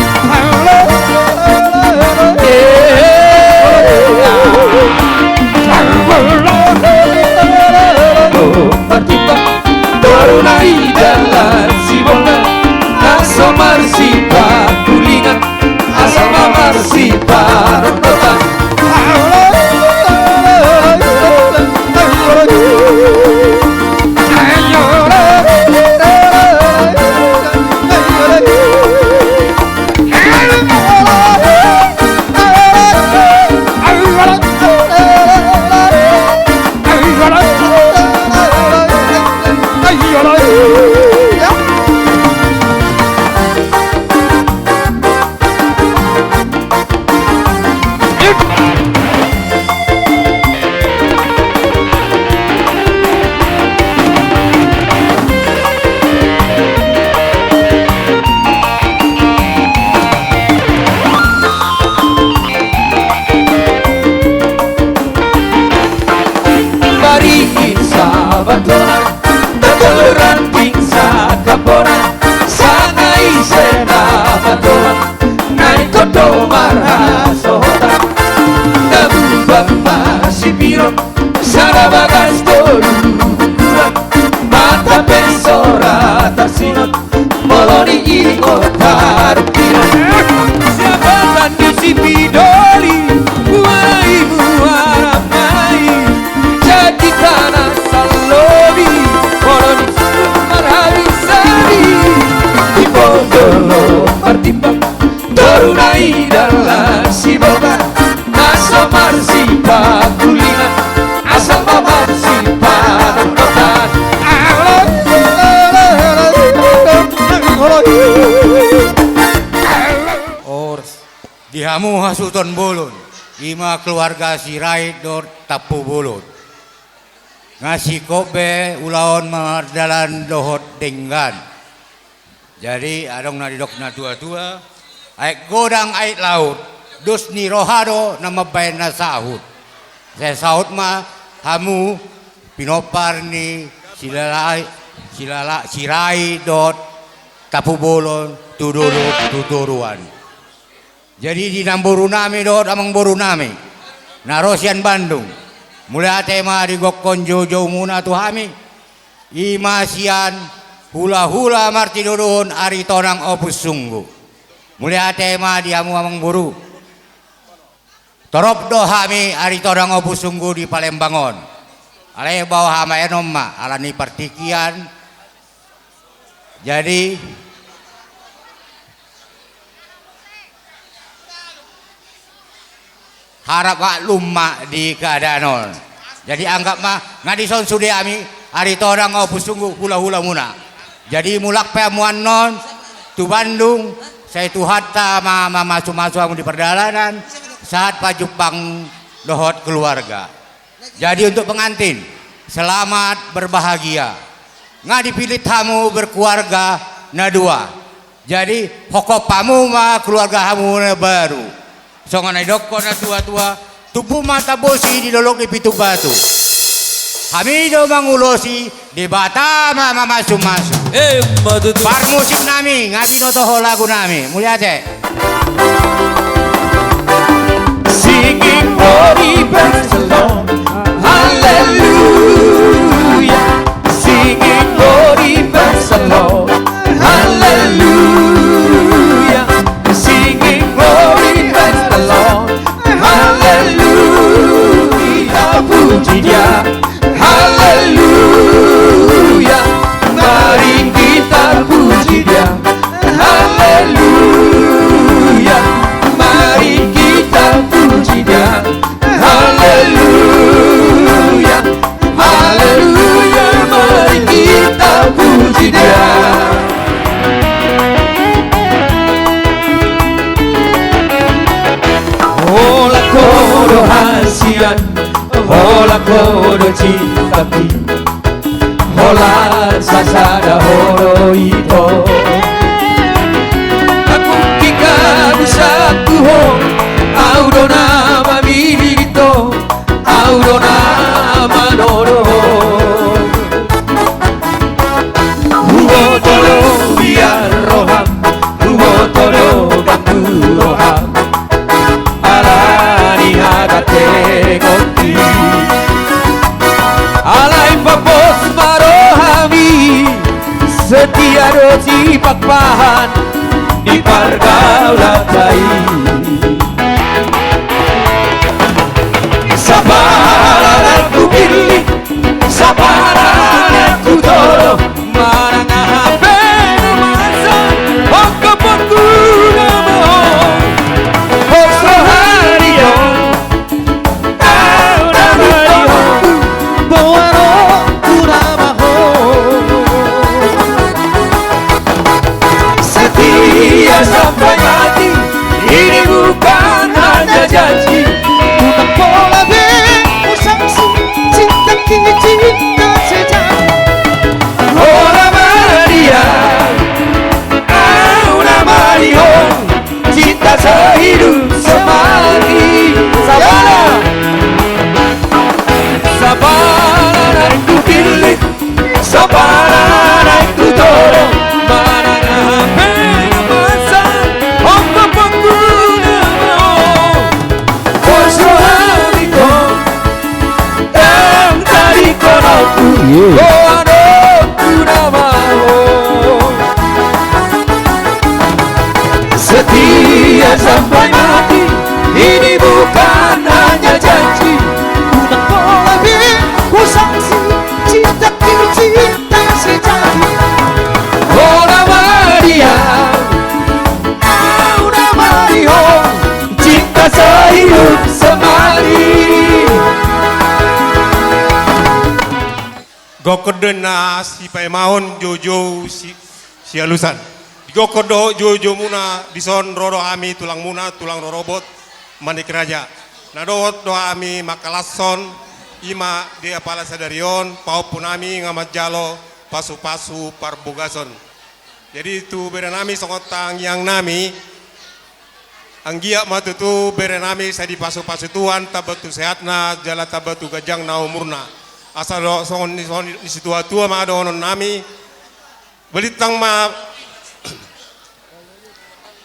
Partimbang, toru na i dalan Sibolga, na so marsipat ulingan, asa ma mar Tabagas tolu, mata pe sora tarsingot, molo ni i kota rukina. Siabatan ni si Pidoli, uai muara mai, jadi tanah salobi, molo ni marhabis-habis, di pondolo martimbang. Toru na i dalan siboga, na so marsipakulingan, asal ma marsipadohotan. Horas. Di hamu hasuhuton bolon, i ma keluarga Sirait dohot Tampubolon. Nga singkop be ulaon mardalan dohot denggan. Jadi adong na didok na tua-tua, aek godang aek laut, dos ni roha do na mambahen na sahut. Sai saut ma hamu pinompar ni Silala-, Silala-, Sirait dohot Tampubolon tu dolok tu toruan. Jadi di namboru nami dohot amangboru nami na ro sian Bandung, mauliate ma digokkon joujou muna tu hami. I ma sian hulahula martinodohon Aritonang Ompu Sunggu. Mauliate ma di hamu amangboru. Torop do hami Aritonang Ompu Sunggu di Palembang on. Alai baoa hamaeanon ma ala ni partingkian. Jadi harap maklum ma di keadaan on. Jadi anggap ma nga dison sude hami Aritonang Ompu Sunggu hulahula muna. Jadi mulak pe hamu annon tu Bandung, sai Tuhanta ma mamasumasu hamu di pardalanan, sahat pajumpang dohot keluarga. Jadi untuk pengantin, selamat berbahagia. Nga dipillit hamu berkeluarga na dua. Jadi hophop hamu ma keluarga hamu na baru. Songon na didokkon na tua-tua, tumpu ma tambosi di dolok ni pitu batu. Hami do mangulosi, Debata ma mamasumasu. Emma tutu. Parmusik nami, nga binoto ho lagu nami. Mauliate. Singing glory, praise the Lord. Hallelujah. Singing glory, praise the Lord. Hallelujah. Singing glory, praise the Lord. Hallelujah. Puji Dia. Haleluya, mari kita puji Dia. Haleluya, mari kita puji Dia. Haleluya, haleluya, mari kita puji Dia. Holan Ho do hasian, holan Ho do cintaku, holan sasada Ho do ito. Angkup haganusanku Ho, au do na mamillit Ho, au do na manodo Ho. Huboto do biar roham, huboto do ganggu roham, ala ni haganteonki. Alai pos ma rohami, setia do sipakpahan di pargaulan ta i. Doa dohononku nama ho. Setia sampai mati, ini bukan hanya janji. Ku na pola be, ku saksi, cinta ku cinta sejati. Ho nama dia, au nama di ho, cinta sehidup semati. Gokhon do na sipaimahon, joujou si, sialusan. Digokhon dohot joujoumuna, dison ro do hami tulangmuna, tulang rorobot, Manik Raja. Na dohot do hami mangkalashon, i ma di apala sadari on, pahompu nami nga manjalo pasupasu parbagason. Jadi tu bere nami songon tangiang nami, anggiat ma tutu bere nami sai dipasupasu Tuhan, tamba tu sehatna, jala tamba tu ganjangna umurna. Asa do songon ni, songon ni situatua ma dohonon nami, balintang ma,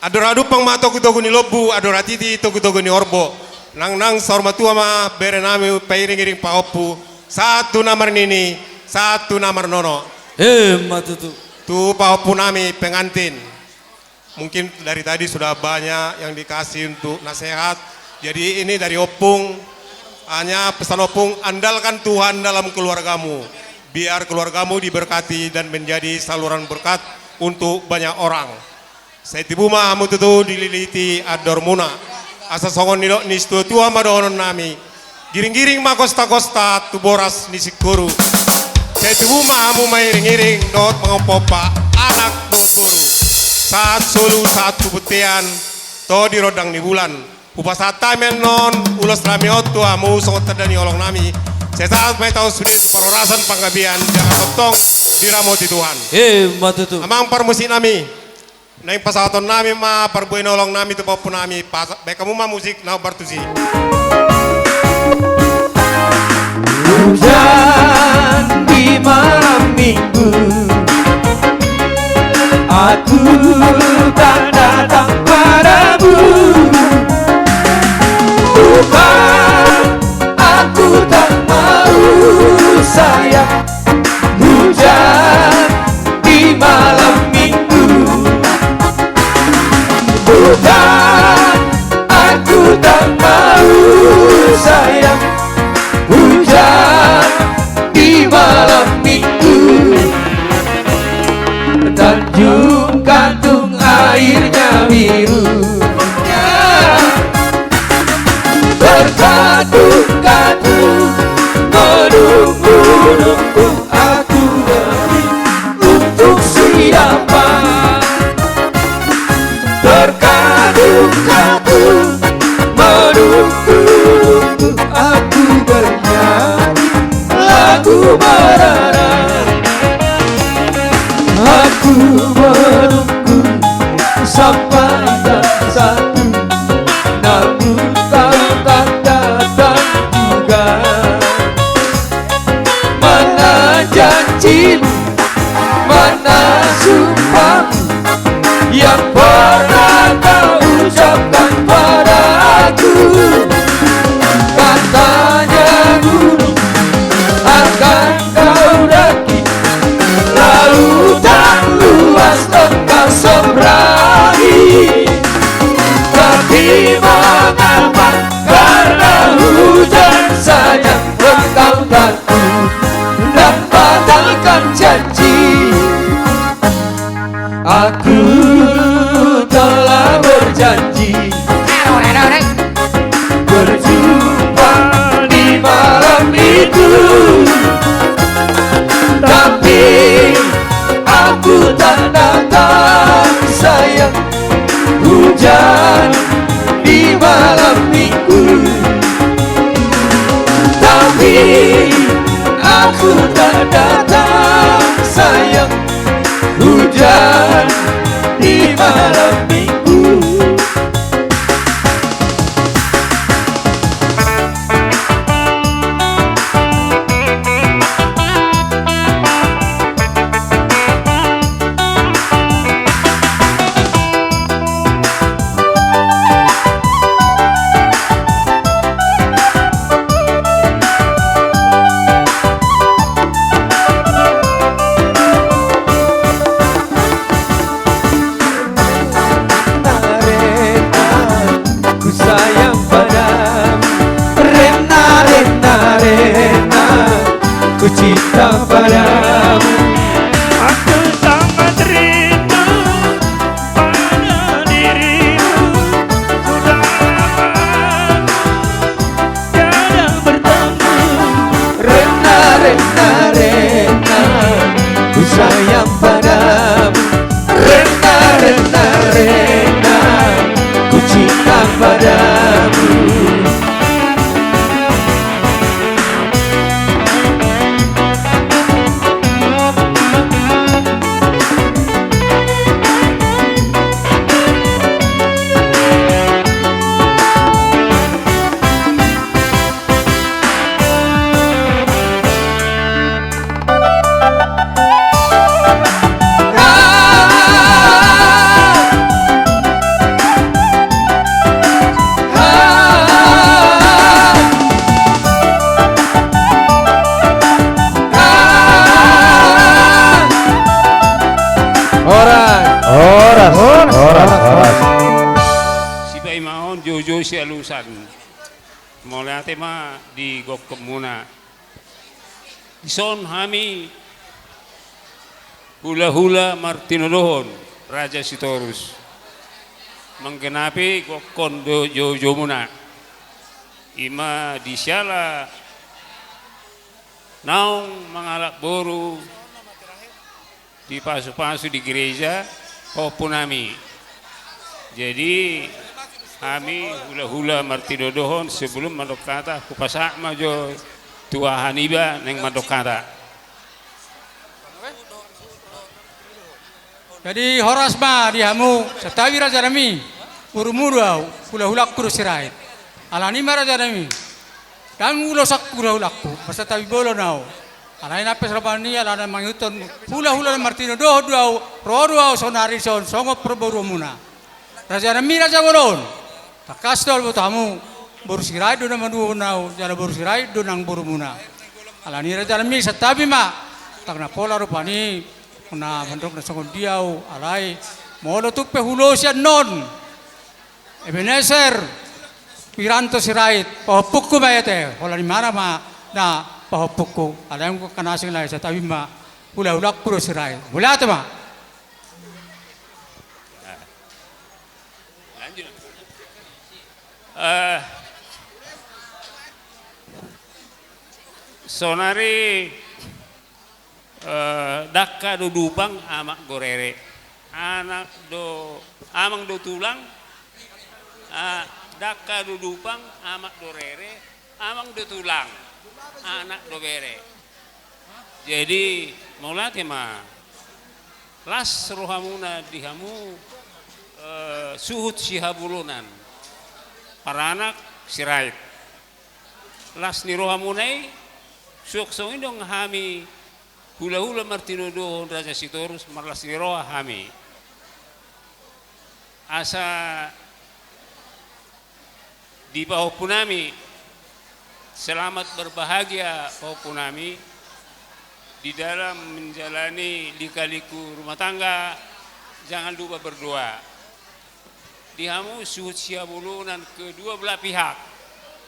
andor hadumpang ma togutogu ni lombu, andor hatiti togutogu ni horbo. Nangnang saur matua ma bere nami pairingiring pahompu, sahat tu na marnini, sahat tu na marnono. Emma tutu. Tu pahompu nami pengantin. Mungkin dari tadi sudah banyak yang dikasih untuk nasihat. Jadi ini dari Ompung, hanya pesan Ompung, andalkan Tuhan dalam keluargamu. Biar keluargamu diberkati dan menjadi saluran berkat untuk banyak orang. Sai tibu ma hamu tutu dililiti andormuna. Asa songon nidok ni situatua ma dohonon nami. Giringgiring ma gostagosta tu boras ni singkoru. Sai tubu ma hamu mairingiring dohot mangompaompa anak dohot boru. Sahat solu sahat tu bontean, toho di rondang ni bulan. Hupasahat hami annon ulos ni hami on tu hamu songon tanda ni holong nami. Sai sahat ma hita on sude tu parhorasan panggabean jala tongtong diramoti Tuhan. Emma tutu. Amang parmusik nami. Naeng pasahaton nami ma parbue ni holong nami tu pahompu nami, pas, baen hamu ma musik na hombar tusi. Hujan di malam minggu, aku tak datang padamu. Bukan aku tak mau sayang, hujan di malam minggu. Bukan aku tak mau sayang, hujan di malam minggu. Tanjung Katung airnya biru. Berkatu-katu, menunggu-nunggu, aku beri untuk siapa? Berkatu-katu, menunggu-nunggu, aku bernyanyi lagu berharap. Aku menunggu sampai tak satu, namun kau tak datang juga. Mana janjimu, mana sumpahmu yang pernah kau ucapkan padaku? Katanya gunung akan kau daki, lautan luas engkau seberangi. Tapi mengapa karena hujan saja engkau tak dan batalkan janji. Aku telah berjanji berjumpa di malam itu, tapi aku tak datang sayang. Hujan di malam minggu, tapi aku tak datang sayang. Hujan di malam minggu. cinta padamu. Aku sangat rindu pada dirimu. Sudah lama tiada bertemu. Rena, Rena, Rena, ku sayang padamu. Rena, Rena, Rena, ku cinta padamu. Horas. Horas. Horas. Sipaimaon, joujou sialusan. Mauliate ma di gokhonmuna. Dison hami hulahula martinodohon Raja Sitorus manggenapi gokhon do joujoumuna. Ima di siala naung mangalap boru dipasupasu di gereja pahompunami. Jadi hami hulahula martinodohon, sebelum mandok hata hupasahat ma jo tu aha niba naeng mandok hata. Jadi horas ma di hamu, santabi rajanami, borumu do ahu, hulahulangku do Sirait. Alani ma rajanami, ndang ulos angka hulahulangku, marsantabi bolon ahu. Alai nang pe songon i, alana mangihuthon hulahula na martinodohon do ahu, ro do ahu saonari dison songon parboruonmuna. Rajanami raja bolon, tangkas do ahu boto hamu, boru Sirait do na manuhohon ahu, jala boru Sirait do nang borumuna. Alani rajanami santabi ma, ndang na pola rupani na mandok na songon dia ahu, alai molo tung pe huulosi annon Ebenezer Wiranto Sirait, pahompungku ma i ate, holan imana ma na pahompungku, alai anggo angka na asing, alai santabi ma, hulahulangku do Sirait. Mauliate ma. Lanjut. Eh, saonari Eh, dangka do dupang amak do rere. Anak do, amang do tulang. Ah, dangka do dupang amak do rere, amang do tulang, anak do bere. Jadi mauliate ma. Las rohamuna di hamu, eh, suhut sihabolonan, paranak Sirait. Las ni rohamuna i, suang songon i do hami hulahula martinodohon Raja Sitorus, marlas ni roha hami. Asa di pahompunami, selamat berbahagia pahompunami, di dalam menjalani lika-liku rumah tangga, jangan lupa berdoa. Di hamu suhut sihabolonan kedua belah pihak,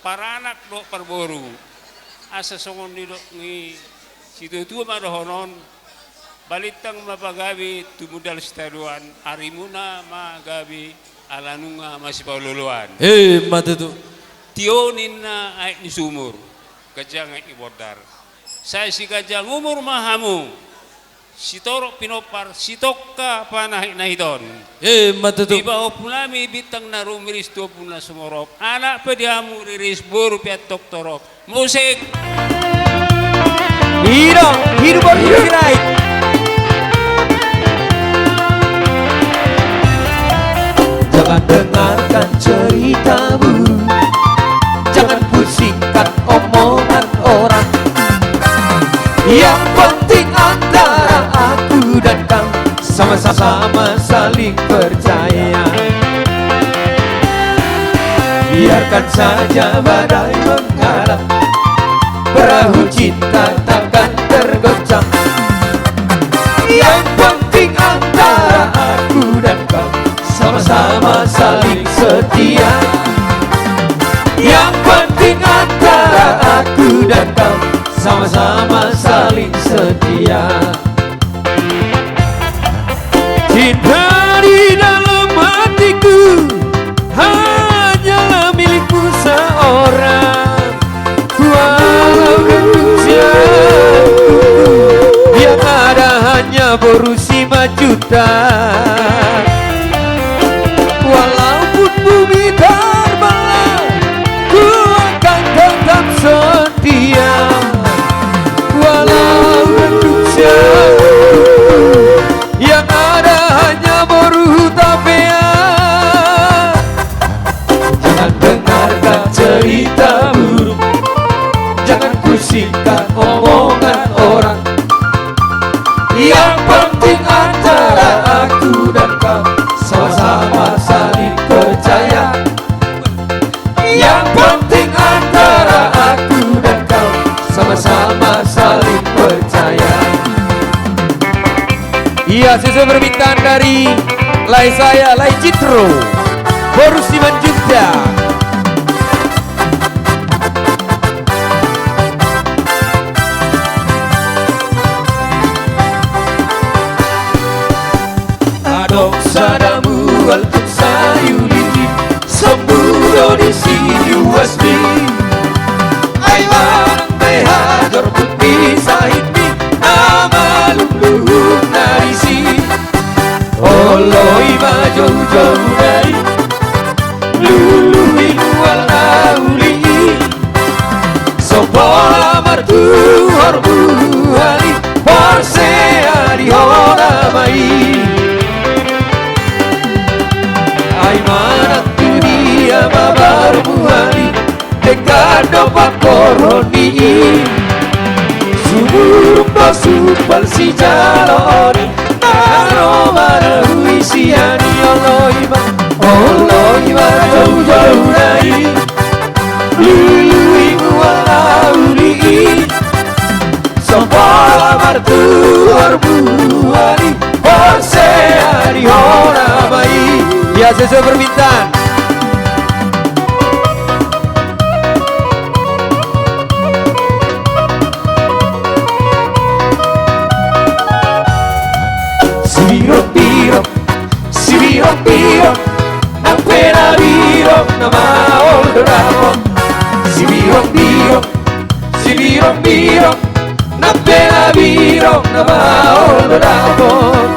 paranak dohot parboru, asa songon nidok ni situatua ma dohonon, balintang ma pagabe tumundalhon sitadoan, arimuna ma gabe ala nunga masipaolo-oloan. Emma tutu. Tio ninna aek ni sumur, ganjang aek ni bondar. Sai siganjang umur ma hamu, sitorop pinompar, sitongka panahitnahiton. Emma tutu. Di pahompunami bintang na rumiris tu ombun na sumorop, anak pe di hamu riris, boru pe antong torop. Musik. I do, hidup boru Sirait. Jangan dengarkan ceritamu, jangan pusingkan omongan orang. Yang penting antara aku dan kau sama-sama saling percaya. Biarkan saja badai menghalang, perahu cinta takkan tergoncang. Yang penting antara aku dan kau sama-sama saling setia. Yang penting antara aku dan kau, sama-sama Walaupun bumi terbelah, ku akan tetap setia. Walau mendung jauh, yang ada hanya boru Hutapea. Jangan dengarkan cerita buruk, jangan pusingkan omongan orang. Yang penting antara aku dan kau sama-sama saling percaya. Yang penting antara aku dan kau sama-sama saling percaya. Iya, sesuai permintaan dari lae saya, lae Citro, boru Simanjuntak. Adong sada mual tung sayulimi, sombu do disi uasmi. Ai manang be hajor pun di sahitmi, na malum luhut na disi. Olo i ma joujou nai, lului mual na uli i. So pola martuhor buhal i, porsea di hona ma i. Ai manang tu dia ma baru mual i, denggan do pangkorhon ni i. Sumurung do sumpal sijalo on i, na ro manahui sian i. Olo i ma, olo i ma joujou nai, lului mual na uli i. So pola martuhor buhal i, porsea di hona ma i. Ya, sesuai permintaan. Sibirong-birong, sibirong-birong, nang pe na birong na maol do dapot. Sibirong-birong, sibirong-birong, nang pe na birong na maol do dapot.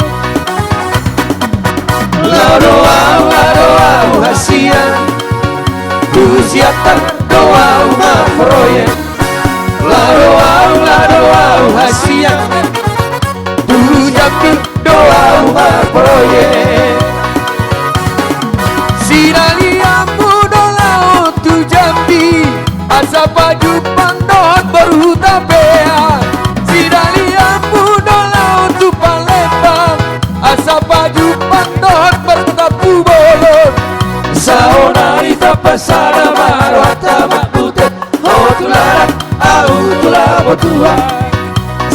Laho do au, laho do au hasian, tu Siantar do au marproyek. Laho do au, laho do au hasian, tu Jambi do au marproyek. Sidalianmu do laho tu Jambi, asa pajumpang dohot boru Hutapea. Sidalianmu do laho tu Palembang, asa pajumpang dohot martatapu bolon. Saonari tapansada ma rohanta mambutet, ho tu ladan, ahu tu lapo tua.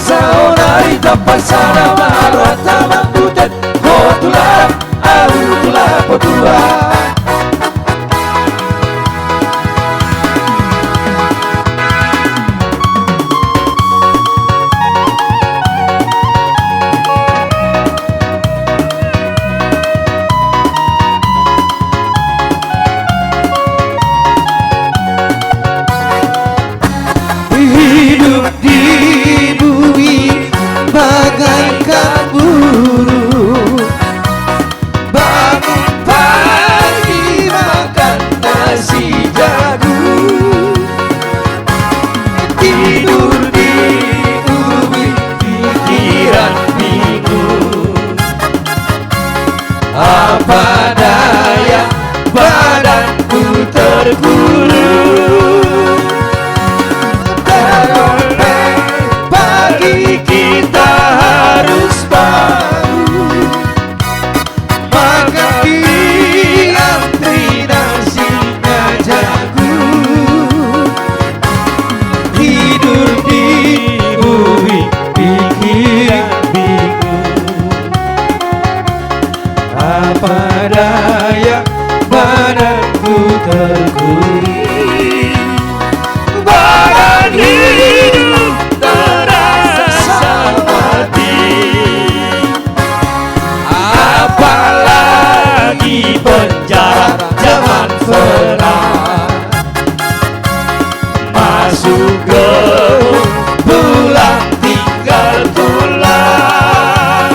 Saonari tapansada ma rohanta mambutet, ho tu ladan, ahu tu lapo tua. Hidup di bumi bagaikan burung, bangun pagi makan nasi jagung. Tidur di bumi pikiran bingung. Apa daya badanku terkurung. Terlebih pagi kita harus bangun. Makan di antri nasinya jagung. Tidur di bumi pikiran bingung. Apa daya badanku terkurung. Badan hidup terasa mati. Apalagi penjara zaman perang. Masuk gedung pulang tinggal tulang.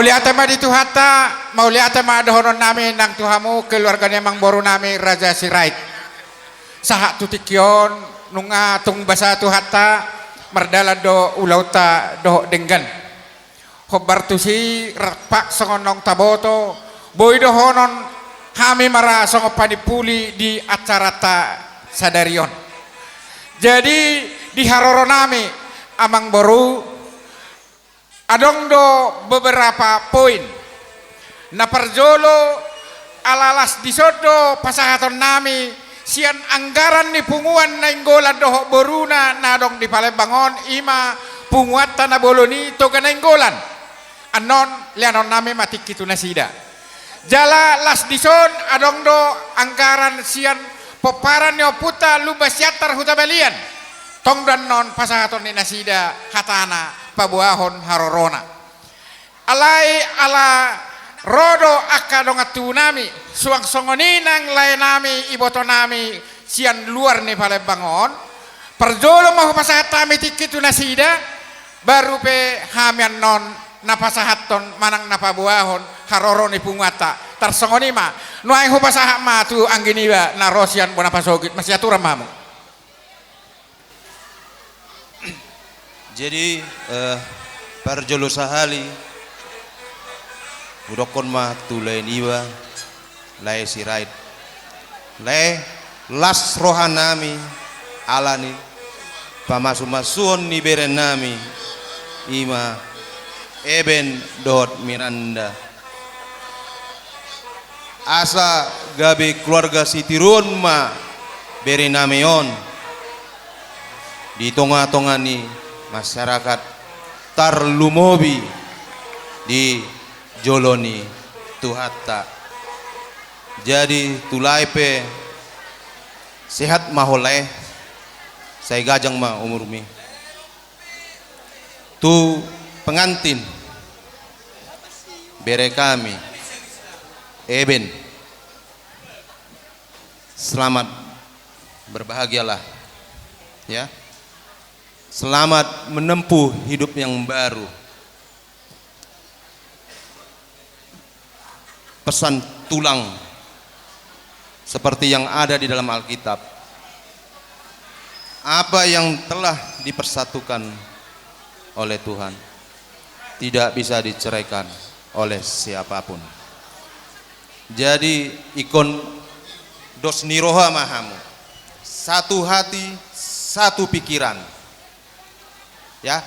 Mauliate ma di Tuhanta, mauliate ma dohonon nami nang tu hamu keluarga ni amangboru nami Raja Sirait. Sahat tu tingki on nunga tung basa Tuhanta, mardalan do ulaonta dohot denggan. Hombar tusi rap songon naung taboto, boi dohonon hami ma ra songon panimpuli di acaranta sadari on. Jadi di haroro nami amangboru, adong do beberapa poin. Na parjolo, ala las dison do pasahaton nami sian anggaran ni punguan Nainggolan dohot boruna na adong di Palembang on, i ma punguanta na bolon i Toga Nainggolan. Annon leanon nami ma tingki tu nasida. Jala las dison adong do anggaran sian pomparan ni ompunta Lumban Siantar Huta Balian. Tong do annon pasahaton ni nasida hatana, paboahon harorona. Alai ala ro do angka dongan tubu nami, suang songon i nang lae nami, iboto nami sian luar ni Palembang on, parjolo ma hupasahat hami tingki tu nasida, baru pe hami annon na pasahathon manang na paboahon haroro ni punguanta. Tarsongon i ma, nuaeng hupasahat ma tu anggi niba na ro sian bona pasogit, masiaturan ma hamu. Jadi, eh, parjolo sahali, hudokkon ma tu lae niba, lae Sirait. Lae, las roha nami, ala ni pamasumasuon ni bere nami, i ma Eben dohot Miranda. Asa gabe keluarga sitiruon ma bere nami on di tongatonga ni masyarakat, tarlumobi di jolo ni Tuhanta. Jadi tu lae pe, sehat ma ho lae, sai ganjang ma umurmi. Tu pengantin, bere kami, Eben, selamat, berbahagialah, ya. Selamat menempuh hidup yang baru. Pesan tulang seperti yang ada di dalam Alkitab. Apa yang telah dipersatukan oleh Tuhan tidak bisa diceraikan oleh siapapun. Jadi, ingkon dos ni roha ma hamu. Satu hati, satu pikiran. Ya.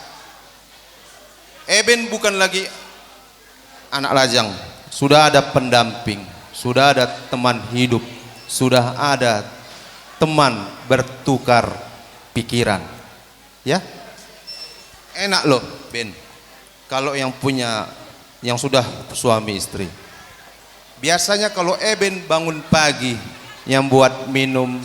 Eben bukan lagi anak lajang, sudah ada pendamping, sudah ada teman hidup, sudah ada teman bertukar pikiran. Ya. Enak loh, Ben. Kalau yang punya, yang sudah suami istri. Biasanya kalau Eben bangun pagi, yang buat minum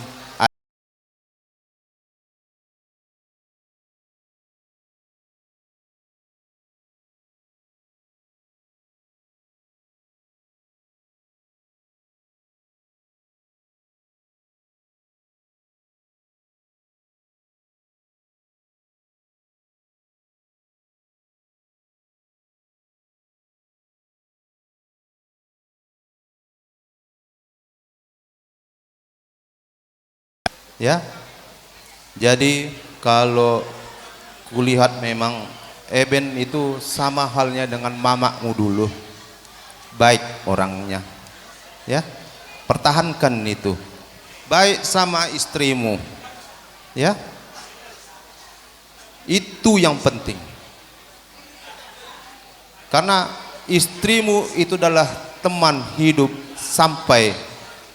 Ya. Jadi, kalau kulihat memang Eben itu sama halnya dengan mamakmu dulu. Baik orangnya. Ya. Pertahankan itu. Baik sama istrimu. Ya. Itu yang penting. Karena istrimu itu adalah teman hidup sampai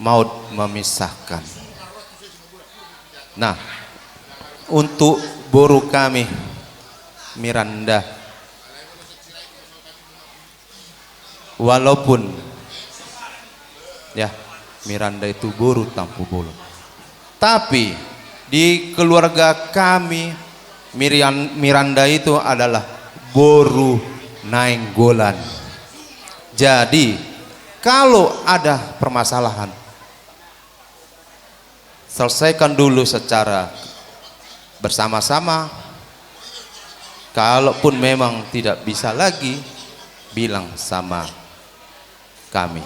maut memisahkan. Nah, untuk boru kami, Miranda, walaupun, ya, Miranda itu boru Tampubolon. Tapi di keluarga kami, Mirian-, Miranda itu adalah boru Nainggolan. Jadi, kalau ada permasalahan, selesaikan dulu secara bersama-sama. Kalaupun memang tidak bisa lagi, bilang sama kami.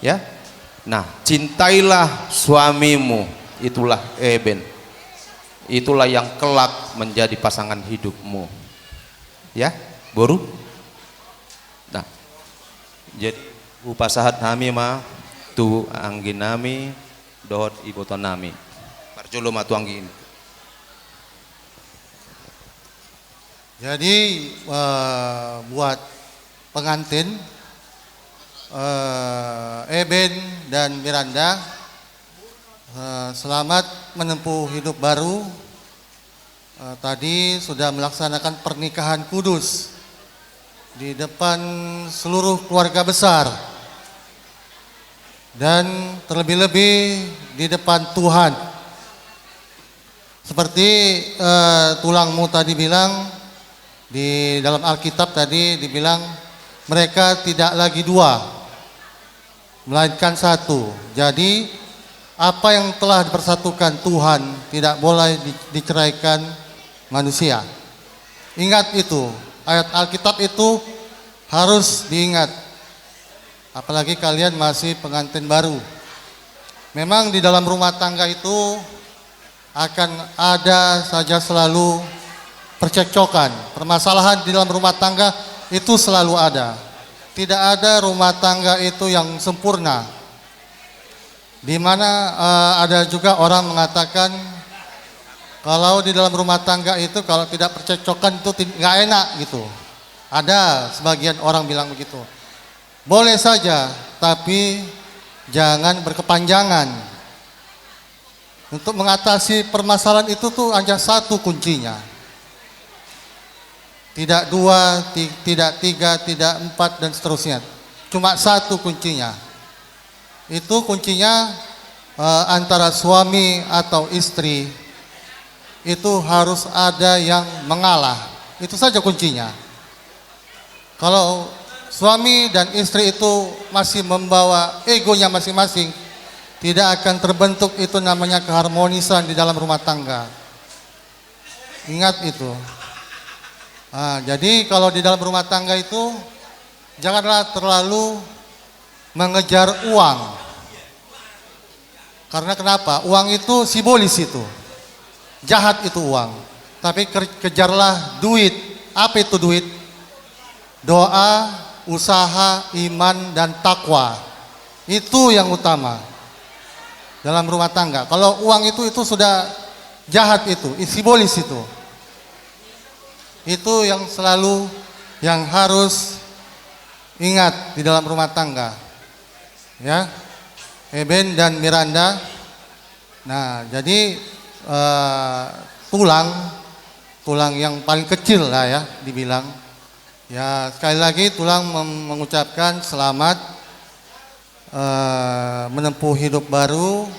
Ya. Nah, cintailah suamimu, itulah Eben. Itulah yang kelak menjadi pasangan hidupmu. Ya, boru. Nah, jadi hupasahat hami ma tu anggi nami dohot iboto nami. Parjolo ma tu anggi. Jadi, eh, buat pengantin, eh, Eben dan Miranda, eh, selamat menempuh hidup baru. Eh, tadi sudah melaksanakan pernikahan kudus di depan seluruh keluarga besar dan terlebih-lebih di depan Tuhan. Seperti, eh, tulangmu tadi bilang, di dalam Alkitab tadi dibilang, mereka tidak lagi dua, melainkan satu. Jadi, apa yang telah dipersatukan Tuhan tidak boleh di-, diceraikan manusia. Ingat itu, ayat Alkitab itu harus diingat. Apalagi kalian masih pengantin baru. Memang di dalam rumah tangga itu akan ada saja selalu percekcokan. Permasalahan di dalam rumah tangga itu selalu ada. Tidak ada rumah tangga itu yang sempurna. Di mana, eh, ada juga orang mengatakan, kalau di dalam rumah tangga itu, kalau tidak percekcokan itu tid-, nggak enak gitu. Ada sebagian orang bilang begitu. Boleh saja, tapi jangan berkepanjangan. Untuk mengatasi permasalahan itu tuh hanya satu kuncinya. Tidak dua, ti-, tidak tiga, tidak empat, dan seterusnya. Cuma satu kuncinya. Itu kuncinya, eh, antara suami atau istri itu harus ada yang mengalah. Itu saja kuncinya. Kalau suami dan istri itu masih membawa egonya masing-masing, tidak akan terbentuk itu namanya keharmonisan di dalam rumah tangga. Ingat itu. Ah, jadi kalau di dalam rumah tangga itu, janganlah terlalu mengejar uang. Karena kenapa? Uang itu simbolis itu. Jahat itu uang. Tapi ker-, kejarlah duit. Apa itu duit? Doa, usaha, iman, dan takwa. Itu yang utama dalam rumah tangga. Kalau uang itu, itu sudah jahat itu, simbolis itu. Itu yang selalu, yang harus ingat di dalam rumah tangga. Ya, Eben dan Miranda. Nah, jadi, eh, tulang, tulang yang paling kecil lah ya, dibilang. Ya, sekali lagi tulang mem-, mengucapkan selamat, eh, menempuh hidup baru.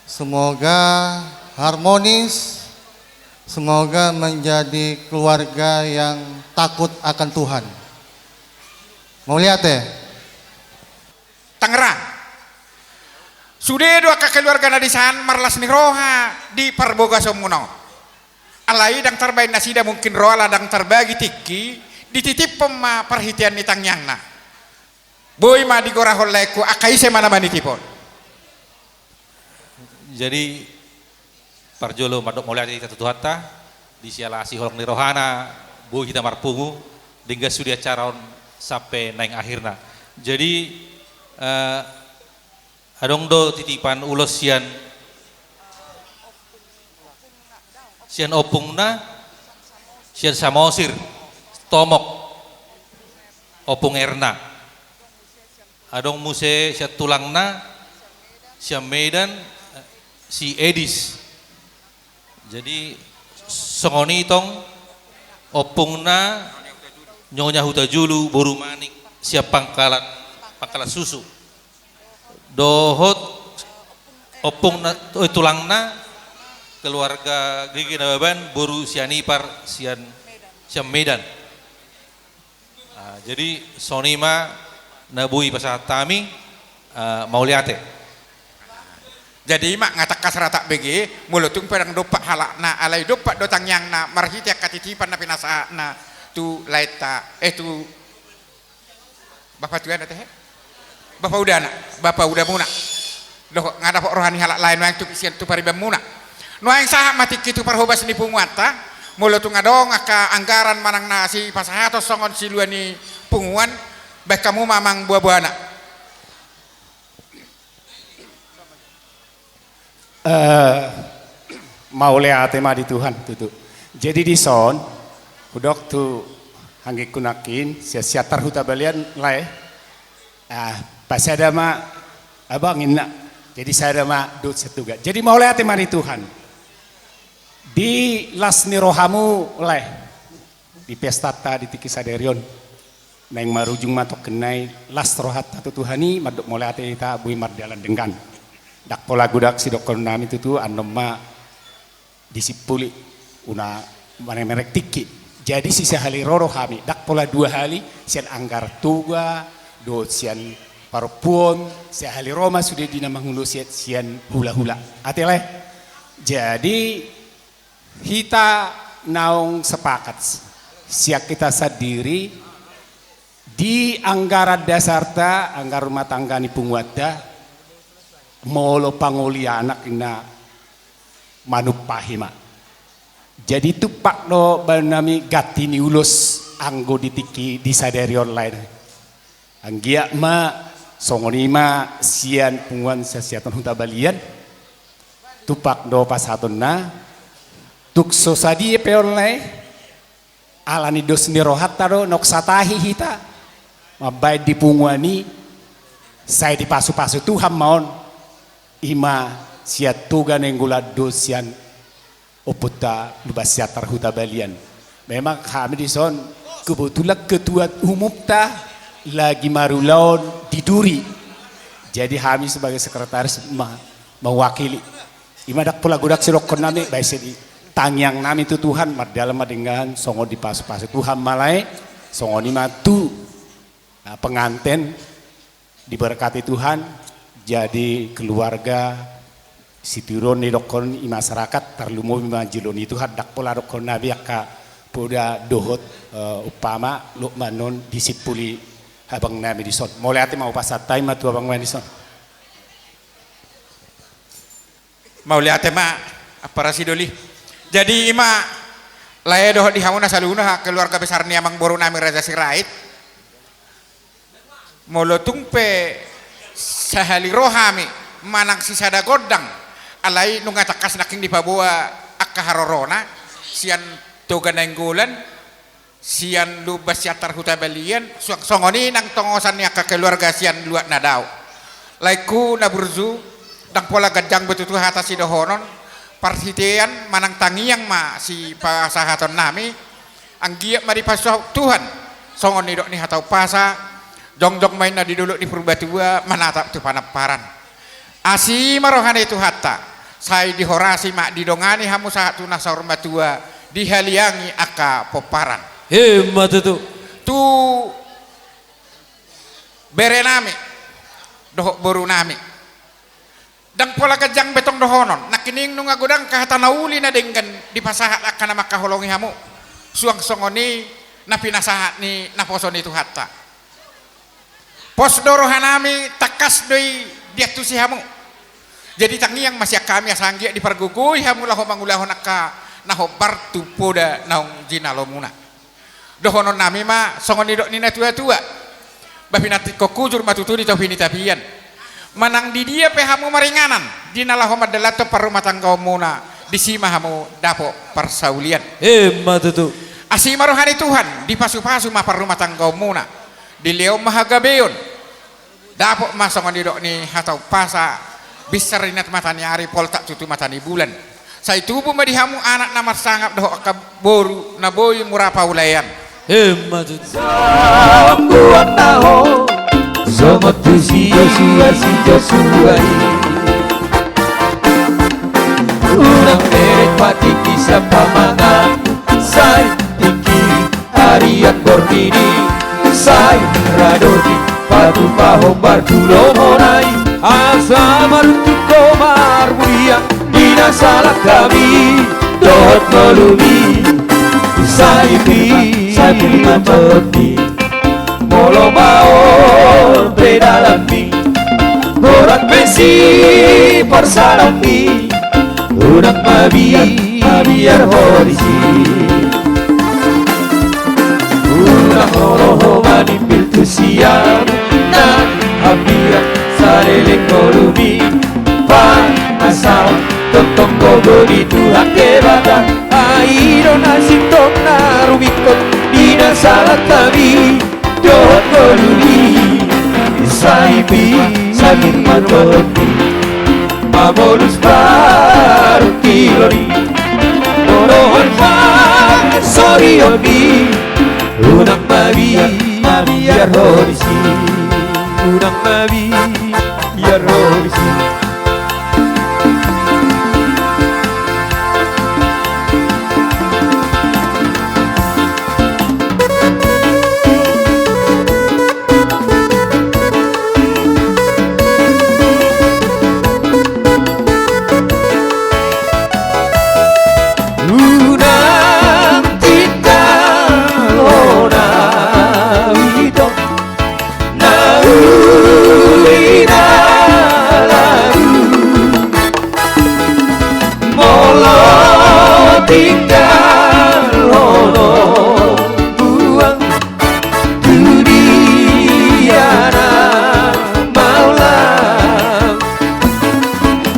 Semoga harmonis, semoga menjadi keluarga yang takut akan Tuhan. Mauliate. Tangerang. Sude do angka keluarga na dison marlas ni roha di parbogasonmuna on. Alai ndang tarbahen nasida mungkin ro ala ndang tarbagi tingki, dititiphon ma parhitean ni tangiangna. Boi ma digorahon laengku, angka ise ma na manitip on. Jadi, parjolo mandok mauliate hita tu Tuhanta, di siala asi holong ni rohana, boi hita marpungu, denggan sude acara on sampe naeng akhirna. Jadi, eh, adong do titipan ulos sian, sian ompungna, sian Samosir, Tomok, Ompung Erna. Adong muse sian tulangna, sian Medan, si Edis. Jadi, songon i tong ompungna Nyonya Hutajulu, boru Manik, sian Pangkalan, Pangkalan Susu. Dohot ompungna, eh, tulangna, keluarga Gigi Nababan, boru Sianipar, sian, sian Medan. Ah, jadi, songon i ma na boi pasahat hami, ah, mauliate. Jadi, i ma nga tangkas rata bege, molo tung pe ndang dompak halakna, alai dompak do tangiangna, marhite angka titipan na pinasahatna, tu laenta, eh, tu Bapa tuana tehe? Bapa udana, bapa udamuna. Dohot nga dapot roha ni halak lae nuaeng tu sian tu paribanmuna. Nuaeng sahat ma tingki tu parhobas ni punguanta. Molo tung adong angka anggaran manang na sipasahaton songon silua ni punguan, baen hamu ma amang boaboana. Eh, mauliate ma di Tuhan tutu. Jadi dison hudok tu anggingku nangkin sian Siantar Huta Balian lae. Ah, pasada ma abang inna. Jadi sada ma dohot Siantuga. Jadi mauliate ma di Tuhan. Di las ni rohamu lae, di pestanta di tingki sadari on, naeng marujung ma tongkin nai las rohanta tu Tuhan i mandok mauliate hita boi mardalan denggan. Ndang pola godang sidohonon nami tutu, annon ma disimpuli, unang mamereng tingki. Jadi sisahali ro do hami, ndang pola dua hali, sian anggaran Toga dohot sian parompuon, sahali ro ma sude di na mangulosi sian hulahula. Ate lae. Jadi hita naung sepakat sian hita sandiri di anggaran dasarta, anggaran rumah tangga ni punguanta, molo pangoli anak inna manumpahi ma. Jadi tumpak do baen nami ganti ni ulos anggo di tingki di sadari on lae. Anggiat ma songon i ma sian punguan Sasiaton Huta Balian. Tumpak do pasahatonna. Tung so sadia pe on lae, ala ni dos ni rohanta do naung satahi hita mambaen di punguan i. Sai dipasupasu Tuhan ma on. I ma Siantuga Nainggolan dohot sian ompunta Lumbas Siantar Huta Balian. Memang hami dison kebetulan ketua umumta lagi marulaon di Duri. Jadi hami sebagai sekretaris ma-, mewakili. I ma ndang pola godang sidohonon nami, baen sian i tangiang nami tu Tuhan, mardalan ma denggan songon dipasupasu Tuhan ma lae. Songon i ma tu, ah, penganten. Diberkati Tuhan, jadi keluarga sitiruon ni dohonon i masyarakat, tarlumobi ma jolo ni Tuhan, ndang pola dohonon nami angka poda dohot, eh, umpama, lot ma annon disimpuli abang nami dison. Mauliate ma, hupasahat hami ma tu abang nami dison. Mauliate ma, ampara sidoli. Jadi i ma lae dohot di hamuna saluhutna keluarga besar ni amangboru nami Raja Sirait. Molo tung pe sahali ro hami manang sisada gondang, alai nunga tangkas nangkin dipaboa angka harorona sian Toga Nainggolan, sian Lumbas Siantar Huta Balian, suang songon i nang tongosan ni angka keluarga sian luat na dao. Laengku na burju, ndang pola ganjang be tutu hata sidohonon, parsitean manang tangiang ma sipasahaton nami, anggiat ma dipasupasu Tuhan, songon nidok ni hata umpasa, jongjong ma inna di dolok ni Purbatua, manatap tu panamparan. Asi ma roha ni Tuhanta, sai dihorasi ma didongani hamu sahat tu na saur matua, dihaliangi angka pomparan. Emma tutu. Tu bere nami dohot boru nami, ndang pola ganjang be tong dohonon, nangkining nunga godang angka hata na uli na denggan dipasahat angka na mangkaholongi hamu, suang songon i na pinasahat ni naposo ni Tuhanta. Pos do roha nami, tangkas do i diantusi hamu. Jadi tangiang ma sian hami asa anggiat dipargogoi hamu laho mangulahon angka na hombar tu poda naung jinalomuna. Dohonon nami ma songon nidok ni natuatua: Ba pinantikhon hujur ma tutu di topi ni tapian. Manang di dia pe hamu maringanan, di na laho mandalanhon parrumatanggaonmuna, disi ma hamu dapot parsaulian. Emma tutu. Asi ma roha ni Tuhan, dipasupasu ma parrumatanggaonmuna, dilehon ma hagabeon. Dapot ma songon nidok ni hata umpasa: Binsar inat mata ni ari, poltak tutu mata ni bulan. Sai tubu ma di hamu anak na marsangap dohot angka boru na boi mura paulaean. Emma tutu. Sambuat na ho, songon tu si Josua, si Josua i. Unang mereng patik i sian pamangan, sai tingki arian borngin i, sai ra do dipatupa hombar tu lomona i. Asa maruntuk ho marmulia di na salak hami dohot ngolumi, sai pi, sai pi ma tondi. Olo maol pe dalanmi, horas pe siparsalanmi, unang mabi-, mabiar ho disi. Unang olo ho manimbil tu siamun na hambiar saleleng ngolumi. Panasaon tongtong gogo di Tuhan Debata, ai do na sintong na rumingkot di na sahat hami dohot ngolumi. Sai pe sangir ma tondimi, mamolus parungkilon i, dohot pansorionmi. Unang mabi-, mabiar ho disi. Unang mabi-, biar ho disi. Unang tinggal ho na ito, na uli na lalu. Molo tinggal ho na buang, tu dia na maulang,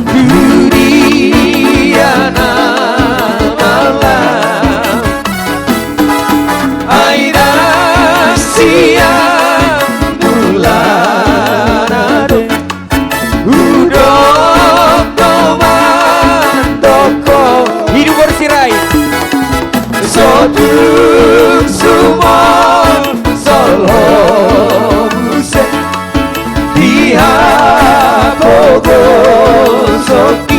tu dia na maulang. Ai ndang sian bulan ate, hudok do mandok ho. Hidup bersirai. So tung sumolsol ho muse di hapogoson i,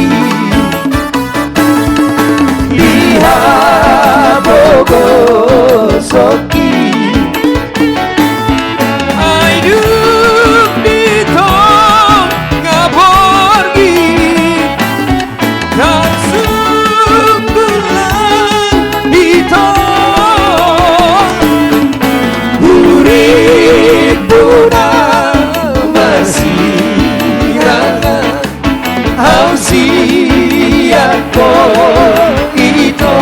di hapogoson i. Ai dung di tonga borngin, na sungkun lan ito, huripuna masirangan. Au sian ho ito,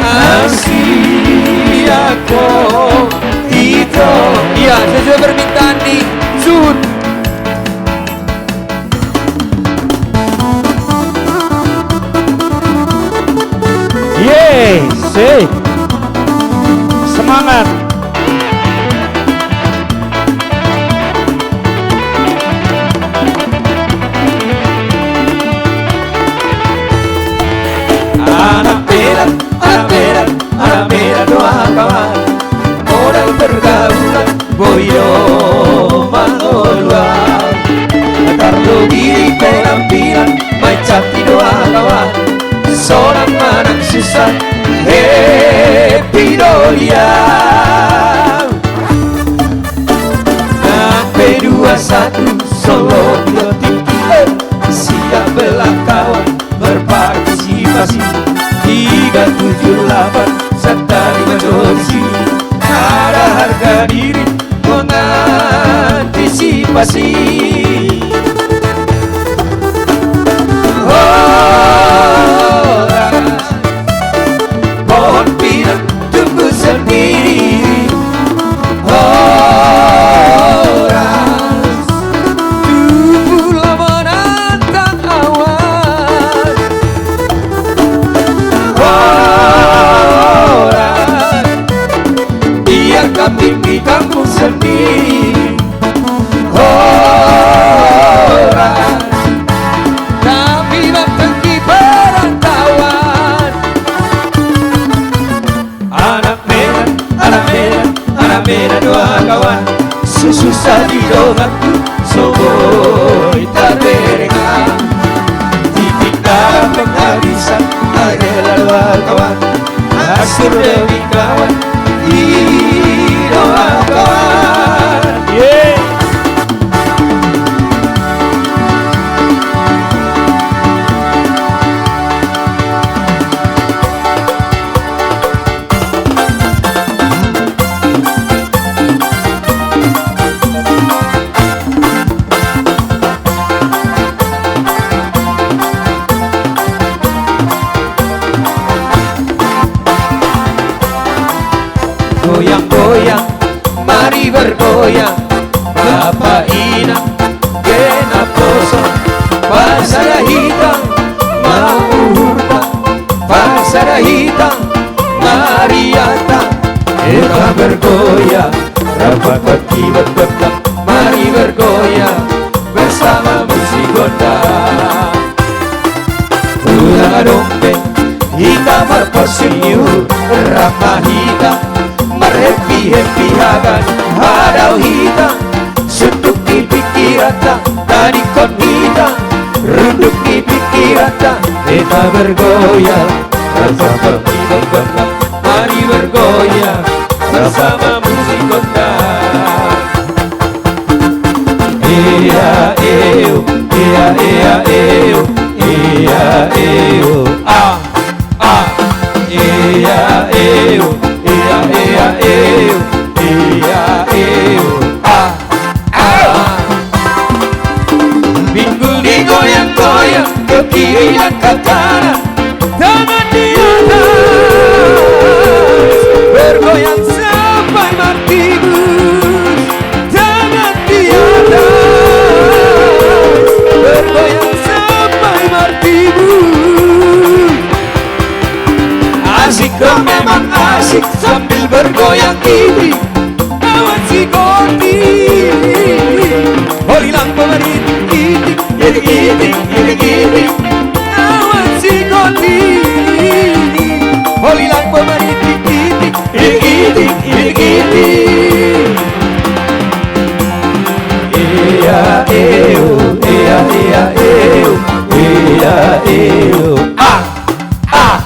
au sian ho ito. Iya, sesuai permintaan di Suhut. Ye, se. Semangat. Anak Medan, anak Medan, anak Medan do au kawan. Modal pergaulan boi do mangolu au. Tarlumobi di penampilan, main cantik do au kawan. Sonang manang susah, happy do dia. Nang P dua satu, solo di tingki, eh, siap belah kawan, berpartisipasi. Tiga tujuh delapan, santari mandorsi, ada harga diri, mengantisipasi. Horas, pohon pinang tumbuh sendiri. Horas, tumbuhlah menantang awan. Horas, biar kambing di kampung sendiri. Horas, tapi banteng di perantauan. Anak Medan, anak Medan, anak Medan do au kawan. Susah di donganku, so boi tarbereng au. Di pinggir penghabisan, ai rela do au kawan. Asur demi kawan, i do au kawan. Ye. Apa inang, genap poso, pasada hita, manguhurta, pasada hita, mariata, hita bergoyang, rapat bagi bergembang, mari bergoyang, bersama musik gondang. Ulang adong pe, hita marpos senior, rap ma hita, marhappy-happy hagan, hadao hita, sunduk ni pikiranta, tadingkon hita, runduk ni pikiranta, hita bergoyang, rasa bergoyang, mari bergoyang, bersama musik gondang. Ia, eu, ia, ia, eu, ia, eu, a, a. Ia, eu, ia, ia, eu, ia, eu, a, a. Pinggul digoyang-goyang, ke kiri dan ke kanan. Tangan di atas, bergoyang sampai martibus. Tangan di atas, bergoyang sampai martibus. Asik dong, memang asik sambil bergoyang ini. Awan si Goti. Holilang pemaritik-itik, itik-itik, itik-itik. Awan si Goti. Holilang pemaritik-itik, itik-itik, itik-itik. Ia, eu, ia, ia, eu, ia, eu. Ah! Ah!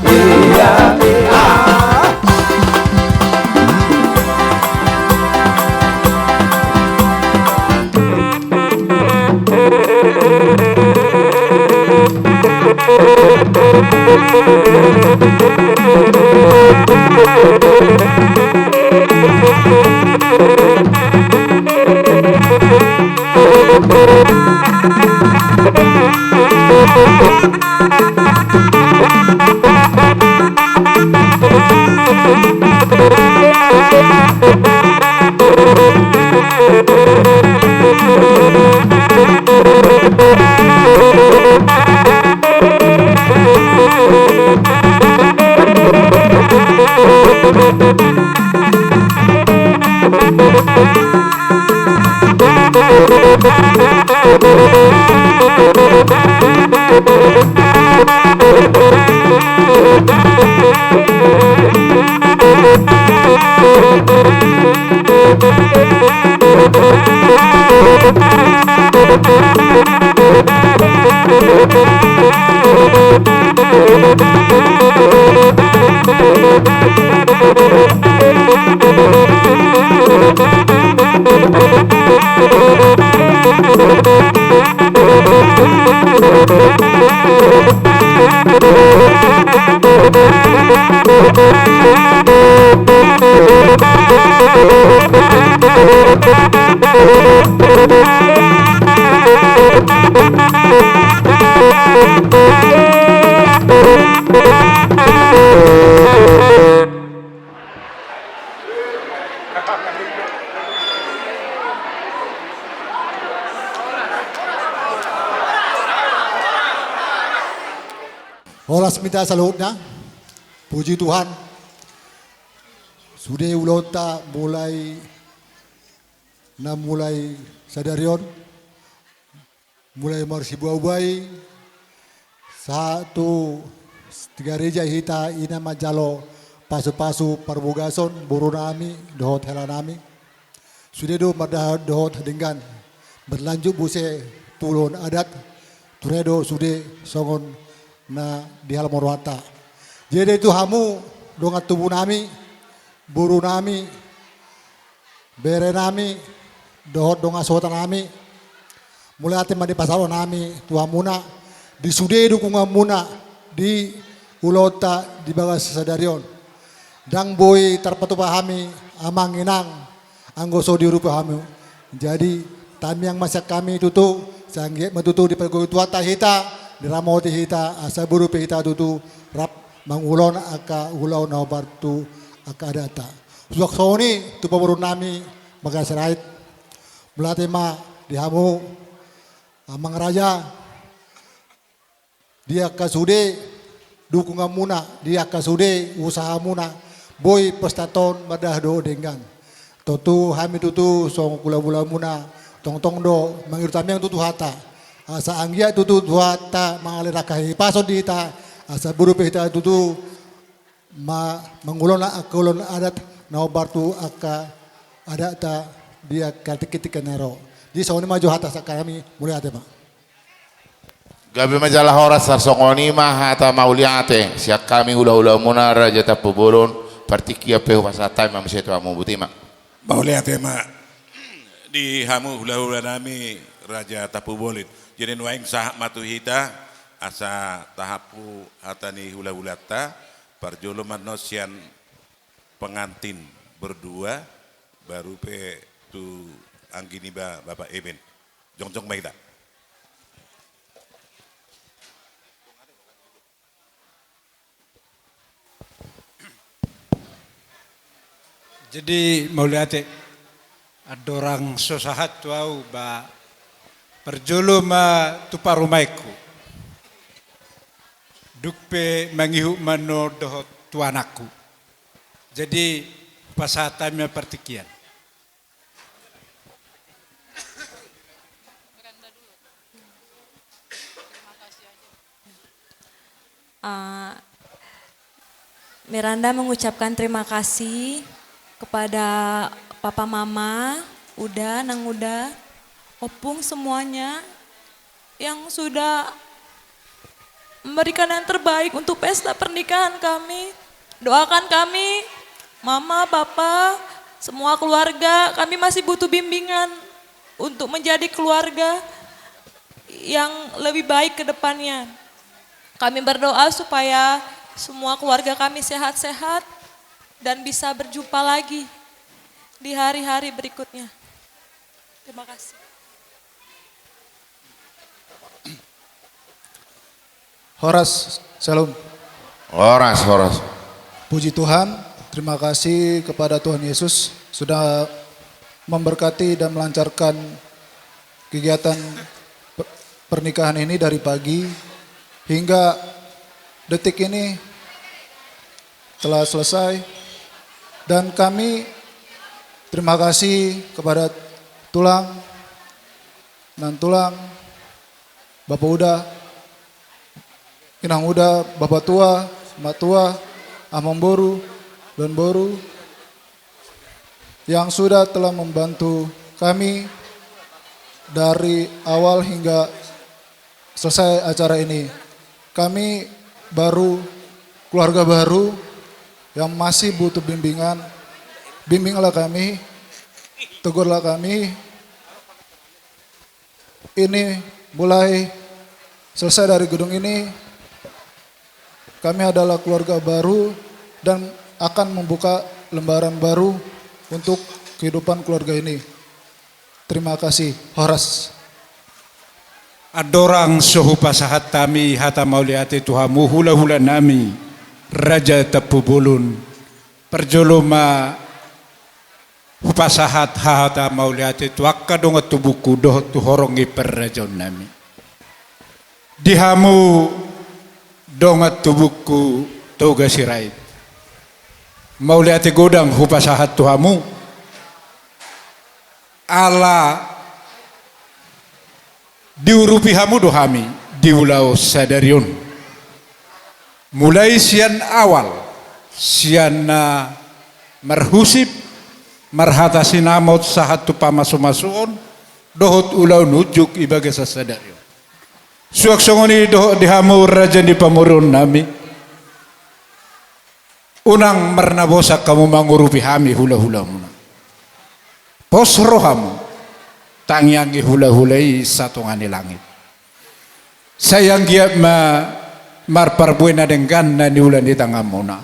Ia, ia. Horas ma hita saluhutna. Puji Tuhan. Sude ulaonta mulai, na mulai sadari on. Mulai marsibuabuai, sahat tu gareja hita i na manjalo pasupasu parbogason, boru nami dohot hela nami. Sude do mardalan dohot denggan. Berlanjut muse tu ulaon adat, ture do sude songon na di halaman rohanta. Jadi tu hamu dongan tubu nami, boru nami, bere nami, dohot dongan sahuta nami, mauliate ma di pasahat nami tu hamuna, di sude dukunganmuna di ulaonta di bagasan sadari on. Ndang boi tarpatupa hami amang inang, anggo so diurupi hami. Jadi, tamiang ma sian hami tutu, sai anggiat ma tutu dipargogoi Tuhanta hita, diramoti hita, asa boi diurupi hita tutu, rap mangulahon angka ulaon na hombar tu angka adatta. Suang songon i tu pamoruon nami Bagas Sirait. Mauliate ma di hamu, amang raja, di angka sude dukunganmuna, di angka sude usahamuna, boi pesta on mardalan do denggan. Tontu hami tutu songon hulahulamuna, tongtong do mangido tamiang tutu hata. Asa anggiat tutu Tuhanta mangalehon angka hahipason di hita, asa boi dope hita tutu ma-, mangulahon angka ulaon adat na hombar tu angka adatta di angka tingki-tingki na ro. Jadi songon i ma jo hata sian hami, mauliate ma. Gabe ma jala horas, tarsongon i ma hata mauliate sian hami hulahulamuna Raja Tampubolon, partingkian pe hupasahat hami ma muse tu hamu, botima. Mauliate ma di hamu hulahulanami Raja Tampubolon. Jadi nuaeng sahat ma tu hita, asa tahapu hata ni hulahulanta, parjolo ma annon sian pengantin berdua, baru pe tu anggi niba Bapak Eben. Jongjong ma hita. Jadi mauliate, andorang so sahat tu ahu ba, parjolo ma tu parumaenku, dung pe mangihut ma annon dohot tu anakku. Jadi pasahat hami ma partingkian. Ah, Miranda mengucapkan terima kasih kepada papa mama, uda, nang uda, opung semuanya yang sudah memberikan yang terbaik untuk pesta pernikahan kami. Doakan kami, mama, papa, semua keluarga, kami masih butuh bimbingan untuk menjadi keluarga yang lebih baik ke depannya. Kami berdoa supaya semua keluarga kami sehat-sehat dan bisa berjumpa lagi di hari-hari berikutnya. Terima kasih. Horas, Shalom. Horas, horas. Puji Tuhan, terima kasih kepada Tuhan Yesus sudah memberkati dan melancarkan kegiatan per-, pernikahan ini dari pagi hingga detik ini telah selesai. Dan kami terima kasih kepada tulang, nantulang, bapa uda, inang uda, bapa tua, mak tua, amangboru, tuan boru, yang sudah telah membantu kami dari awal hingga selesai acara ini. Kami baru, keluarga baru yang masih butuh bimbingan. Bimbinglah kami, tegurlah kami. Ini mulai selesai dari gedung ini, kami adalah keluarga baru dan akan membuka lembaran baru untuk kehidupan keluarga ini. Terima kasih. Horas. Andorang so hupasahat hami hata mauliate tu hamu hulahulanami Raja Tampubolon, parjolo ma hupasahat hata mauliate tu angka dongan tubungku dohot tu horong ni parrajaonnami. Di hamu dongan tubungku Toga Sirait, mauliate godang hupasahat tu hamu. Ala diurupi hamu do hami di ulaon sadari on. Mulai sian awal, sian na marhusip, marhata sinamot sahat tu pamasumasuon, dohot ulaon unjuk i bagasan sadari on. Suang songon i dohot di hamu raja ni pamoruonnami. Unang marnabosak hamu mangurupi hami hulahulamuna. Pos rohamu, tangiangi hulahula i satonga ni langit. Sai anggiat ma marparbue na denggan na niula ni tanganmuna.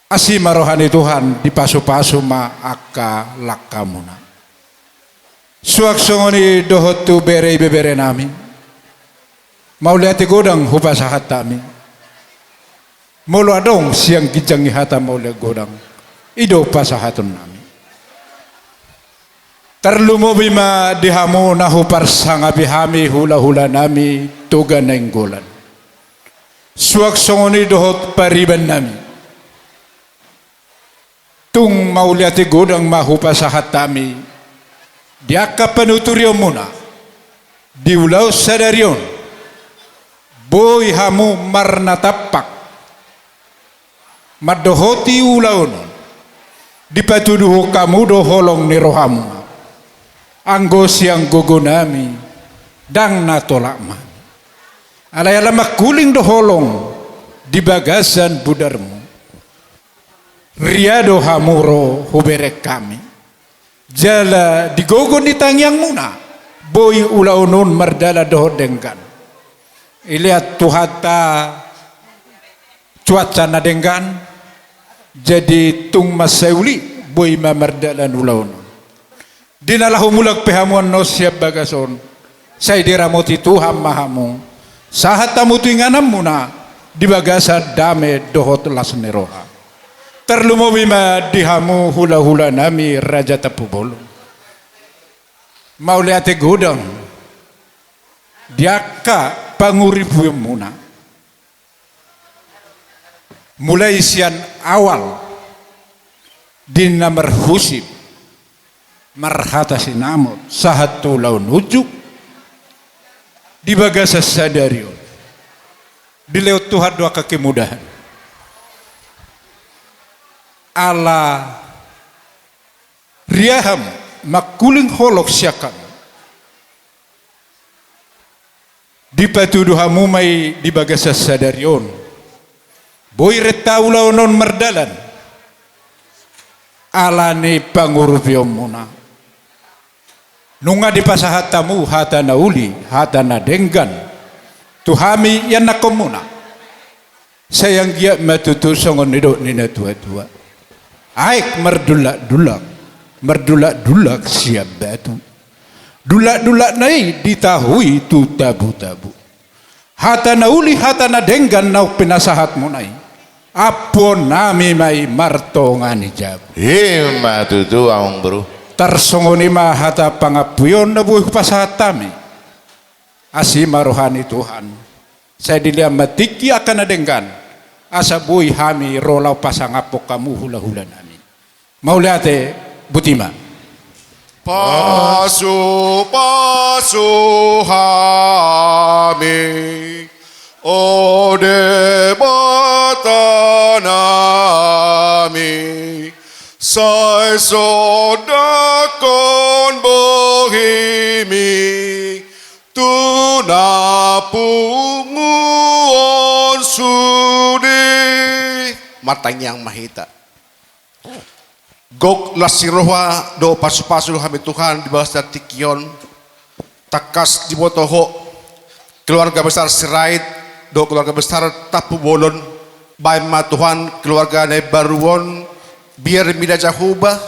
Asi ma roha ni Tuhan, dipasupasu ma angka langkamuna. Suang songon i dohot tu bere ibeberenami. Mauliate godang hupasahat hami. Molo adong sian ginjang ni hata mauliate godang, i do pasahatonnami. Tarlumobi ma di hamu na huparsangapi hami hulahulanami Toga Nainggolan. Suang songon i dohot paribannami. Tung mauliate godang ma hupasahat hami di angka panuturionmuna di ulaon sadari on. Boi hamu marnatampak mandohoti ulaon on, dipatuduhon hamu do holong ni rohamuna. Anggo sian gogonami ndang na tolap ma. Alai ala mangkuling do holong di bagasan budarmu, ria do hamu ro hubereng hami. Jala di gogo ni tangiangmuna boi ulaon on mardalan dohot denggan. Dilehon Tuhanta cuaca na denggan, jadi tung mansai uli boi ma mardalan ulaon on. Di na laho mulak pe hamu annon sian bagas on, sai diramoti Tuhan ma hamu. Sahat hamu tu ingananmuna di bagasan dame dohot las ni roha. Tarlumobi ma di hamu hulahulanami Raja Tampubolon. Mauliate godang di angka panguripionmuna. Mulai sian awal di na marhusip, marhata sinamot, sahat tu ulaon unjuk, di bagasan sadari on dilehon Tuhan do angka kemudahan. Ala ria hamu, mangkuling holong sian hamu. Dipatudu hamu ma i di bagasan sadari on. Boi renta ulaon on mardalan ala ni panguripionmuna. Nunga dipasahat hamu hata na uli, hata na denggan tu hami ianakhonmuna. Sai anggiat ma tutu songon nidok ni natuatua: Aek mardullakdullak, mardullakdullak sian batu. Dullakdullakna i ditahui tu tabutabu. Hata na uli, hata na denggan naung pinasahatmuna i, ampuonnami ma i martonga ni jabu. I ma tutu, amang boru. Tarsongon i ma hata pangampuon na boi hupasahat hami. Asi ma roha ni Tuhan. Sai dilehon ma tingki angka na denggan, asa boi hami ro laho pasangaphon hamu hulahulanami. Mauliate, botima. Pasupasu hami, o Debatanami, sai sondanghon bohimi tu na pungu on sude. Martangiang ma hita. Gok las ni roha dohot pasupasu hami Tuhan di bagasan tingki on. Tangkas diboto Ho keluarga besar Sirait dohot keluarga besar Tampubolon. Bahen ma Tuhan keluarga na imbaru on biar mida Jahowa,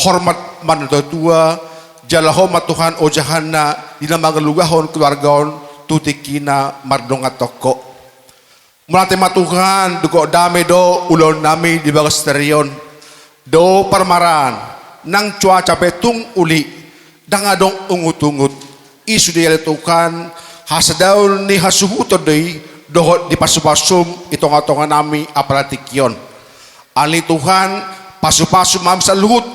hormat ma natuatua, jala Ho ma Tuhan ojahanna di na mangalugahon keluarga on tu tingki na mardongan tongko. Mauliate ma Tuhan, dungkon dame do ulaonnami di bagasan sadari on. Dao parmaraan, nang cuaca pe tung uli, ndang adong ungutungut. I sude ale Tuhan hasadaon ni hasuhuton do i dohot dipasupasum i tongatonganami apala tingki on. Ale Tuhan, pasupasu ma hami saluhut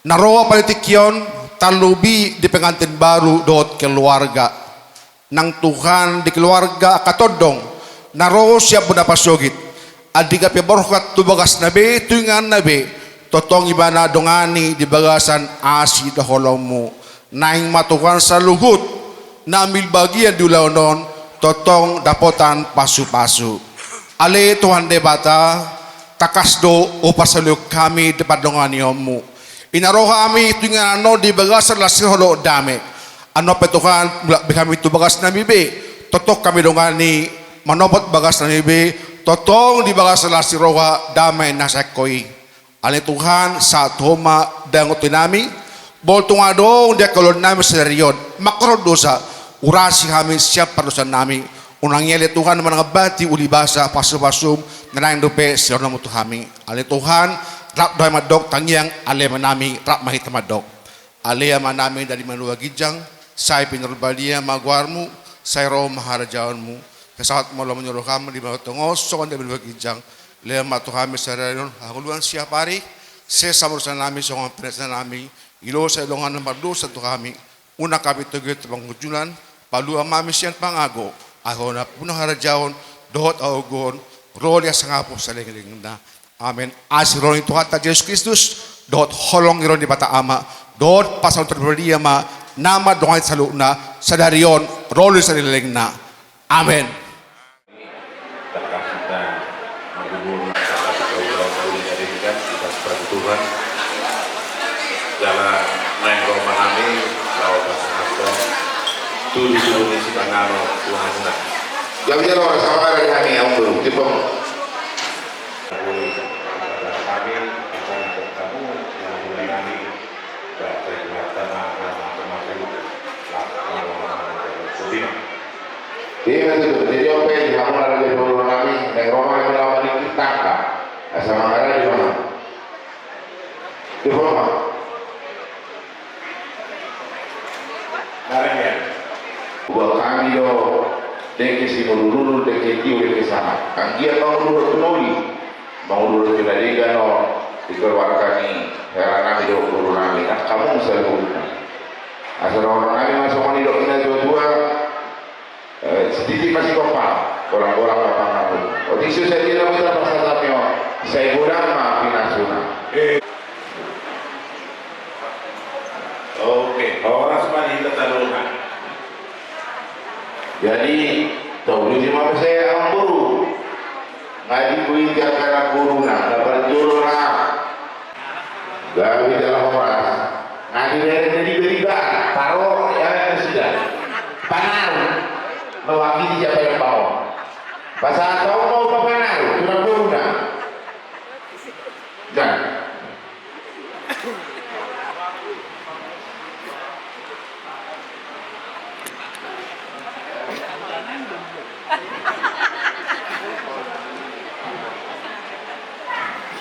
na ro apala tingki on, tarlobi di pengantin baru dohot keluarga. Nang Tuhan di keluarga angka tondong na ro sian bona pasogit, andika pe borhat tu bagasna be tu ingananna be, tongtong ibana dongani di bagasan asi dohot holongmu. Naeng ma Tuhan saluhut na ambil bagian di ulaon on tongtong dapotan pasupasu. Ale Tuhan Debata, tangkas do hupasaulihon hami di pandonganionmu. I na ro hami tu inganan on di bagasan las ni roha dohot dame. Annon pe Tuhan, mulak be hami tu bagasnami be, tongtong hami dongani manopot bagasnami be, tongtong di bagasan las ni roha dame na sahat Ho i. Ale Tuhan, sahat Ho ma dame dohot toinami, molo tung adong di angka ulaonnami sadari on mangkorhon dosa, urasi hami sian pardosaannami. Unang i ale Tuhan manangambati uli basa pasupasum na naeng dope sidohononmu tu hami. Ale Tuhan, rap do hami mandok tangiang, ale Amanami, rap ma hita mandok. Ale Amanami na di banua ginjang, sai pinarbadia ma goarMu, sai ro ma harajaonMu, sai saut ma lomo ni rohaM di banua tonga on songon na di banua ginjang. Lehon ma tu hami sadari on hangoluan siapari, sesa ma dosanami songon pinasenami di dosa ni dongan na mardosa tu hami, unang hami togihon tu pangunjunan, palua ma hami sian pangago, ai Ho nampuna harajaon dohot hagogoon, ro di hasangapon salelenglelengna. Amen. Asi ro ni Tuhanta Jesus Kristus, dohot holong ni roha ni Debata Ama, dohot pasu-pasu ni Tondi Parbadia ma na mandongani hita saluhutna sadari on ro di salelenglelengna. Amen. Takasita, manggugur, takasita ulang muli dari ikan, kita sebagai Tuhan. Jala naeng ro ma hami laho pasahathon tudu-tudu ni sipanganon Tuhan na. Jadi jala ora sama ada di hami yang belum tipe. Kami akan bertemu dengan hami. Baca Tuhan tanah nama termasuk. Terima kasih. Jadi oke, di hamu ada di Pulau Nami, naeng ro ma hami laho maningkit tangga. Asa mangara di mana? Di mana? Buat hami do, dengke Simalungun, dengke tio, dengke sahat. Anggiat mangudurhon tu na uli, mangudurhon tu na denggan on di keluarga ni hera nami dohot boru nami, nang hamu saluhutna. Asa dohonon nami ma songon nidok ni na tua-tua, eh, sititi ma sigompa, golang-golang ma pangago. Otik so sadia na boi tarpasahat hami on, sai godang ma pinasuna. Oke, horas ma di hita saluhutna. Jadi, tolu jima ma sai amang boru. Nga diboto i angka na boruna, na parjolo na. Gabe jala horas. Nga dibereng na diberi ba, paro, ya, sudah. Panaru. Mewakili siapa yang bawa. Pasahat ma, panaru, tu na boruna. Jan.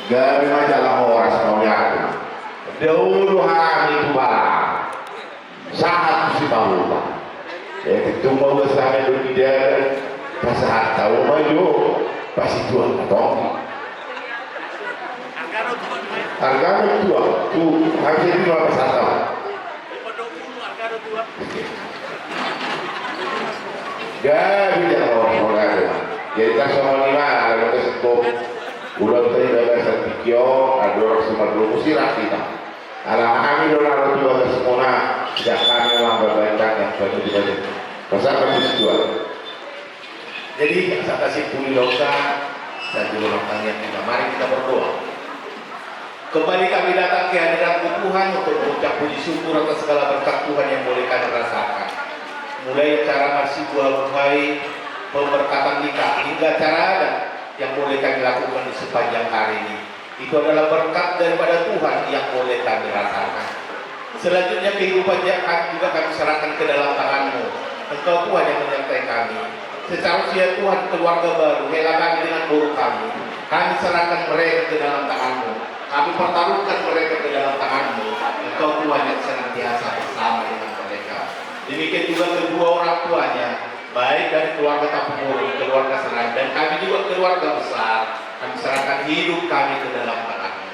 Gabe ma jala horas mauliate. Dahulu hami tu bala. Sahat tu sipahuta. Eh, tung mau gue sampe dulu di daerah. Pasahat tahu maju. Pasti tuan katong. Argana tuan. Tu, habis itu apa sahat tahu? Gabe jala horas mauliate. Jadi tak sama lima, ada ke sekop. Udah tadi ada sertikio, ada orang semua dulu musirah kita. Ala hami do na ro tu bagas muna, sian hami ma mambahen tangiang, pasahat ma tu situan. Jadi, asa tasimpuli dosa, sai jolo ma tangiang kita, mari kita berdoa. Kembali kami datang ke hadirat-Mu Tuhan untuk mengucap puji syukur atas segala berkat Tuhan yang boleh kami rasakan. Mulai acara Marsibuhabuhai, pemberkatan nikah, hingga acara adat yang boleh kami lakukan di sepanjang hari ini. Itu adalah berkat daripada Tuhan yang boleh kami rasakan. Selanjutnya kehidupan kami juga kami serahkan ke dalam tangan-Mu. Engkau Tuhan yang menyertai kami. Seterusnya Tuhan, keluarga baru, hela kami dengan boru kami. Kami serahkan mereka ke dalam tangan-Mu. Kami pertaruhkan mereka ke dalam tangan-Mu. Engkau Tuhan yang senantiasa bersama dengan mereka. Demikian juga kedua orang tuanya, baik dari keluarga Tampubolon, keluarga Seragen, dan kami juga keluarga besar, kami serahkan hidup kami ke dalam tangan-Mu.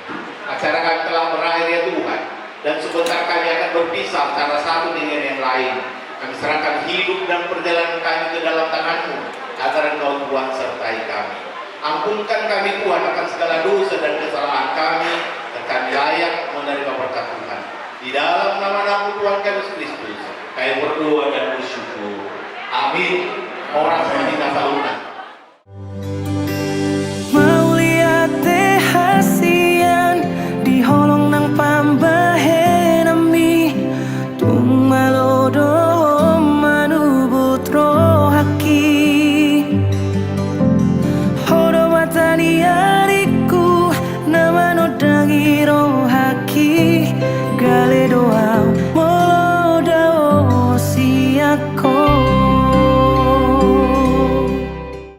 Acara kami telah berakhir, ya Tuhan, dan sebentar kami akan berpisah antara satu dengan yang lain. Kami serahkan hidup dan perjalanan kami ke dalam tangan-Mu, agar Engkau Tuhan sertai kami. Ampunkan kami, Tuhan, akan segala dosa dan kesalahan kami, dan kami layak menerima berkat Tuhan. Di dalam nama Anakmu Tuhan kami Yesus Kristus, kami berdoa dan bersyukur. Amin. Horas ma di hita saluhutna.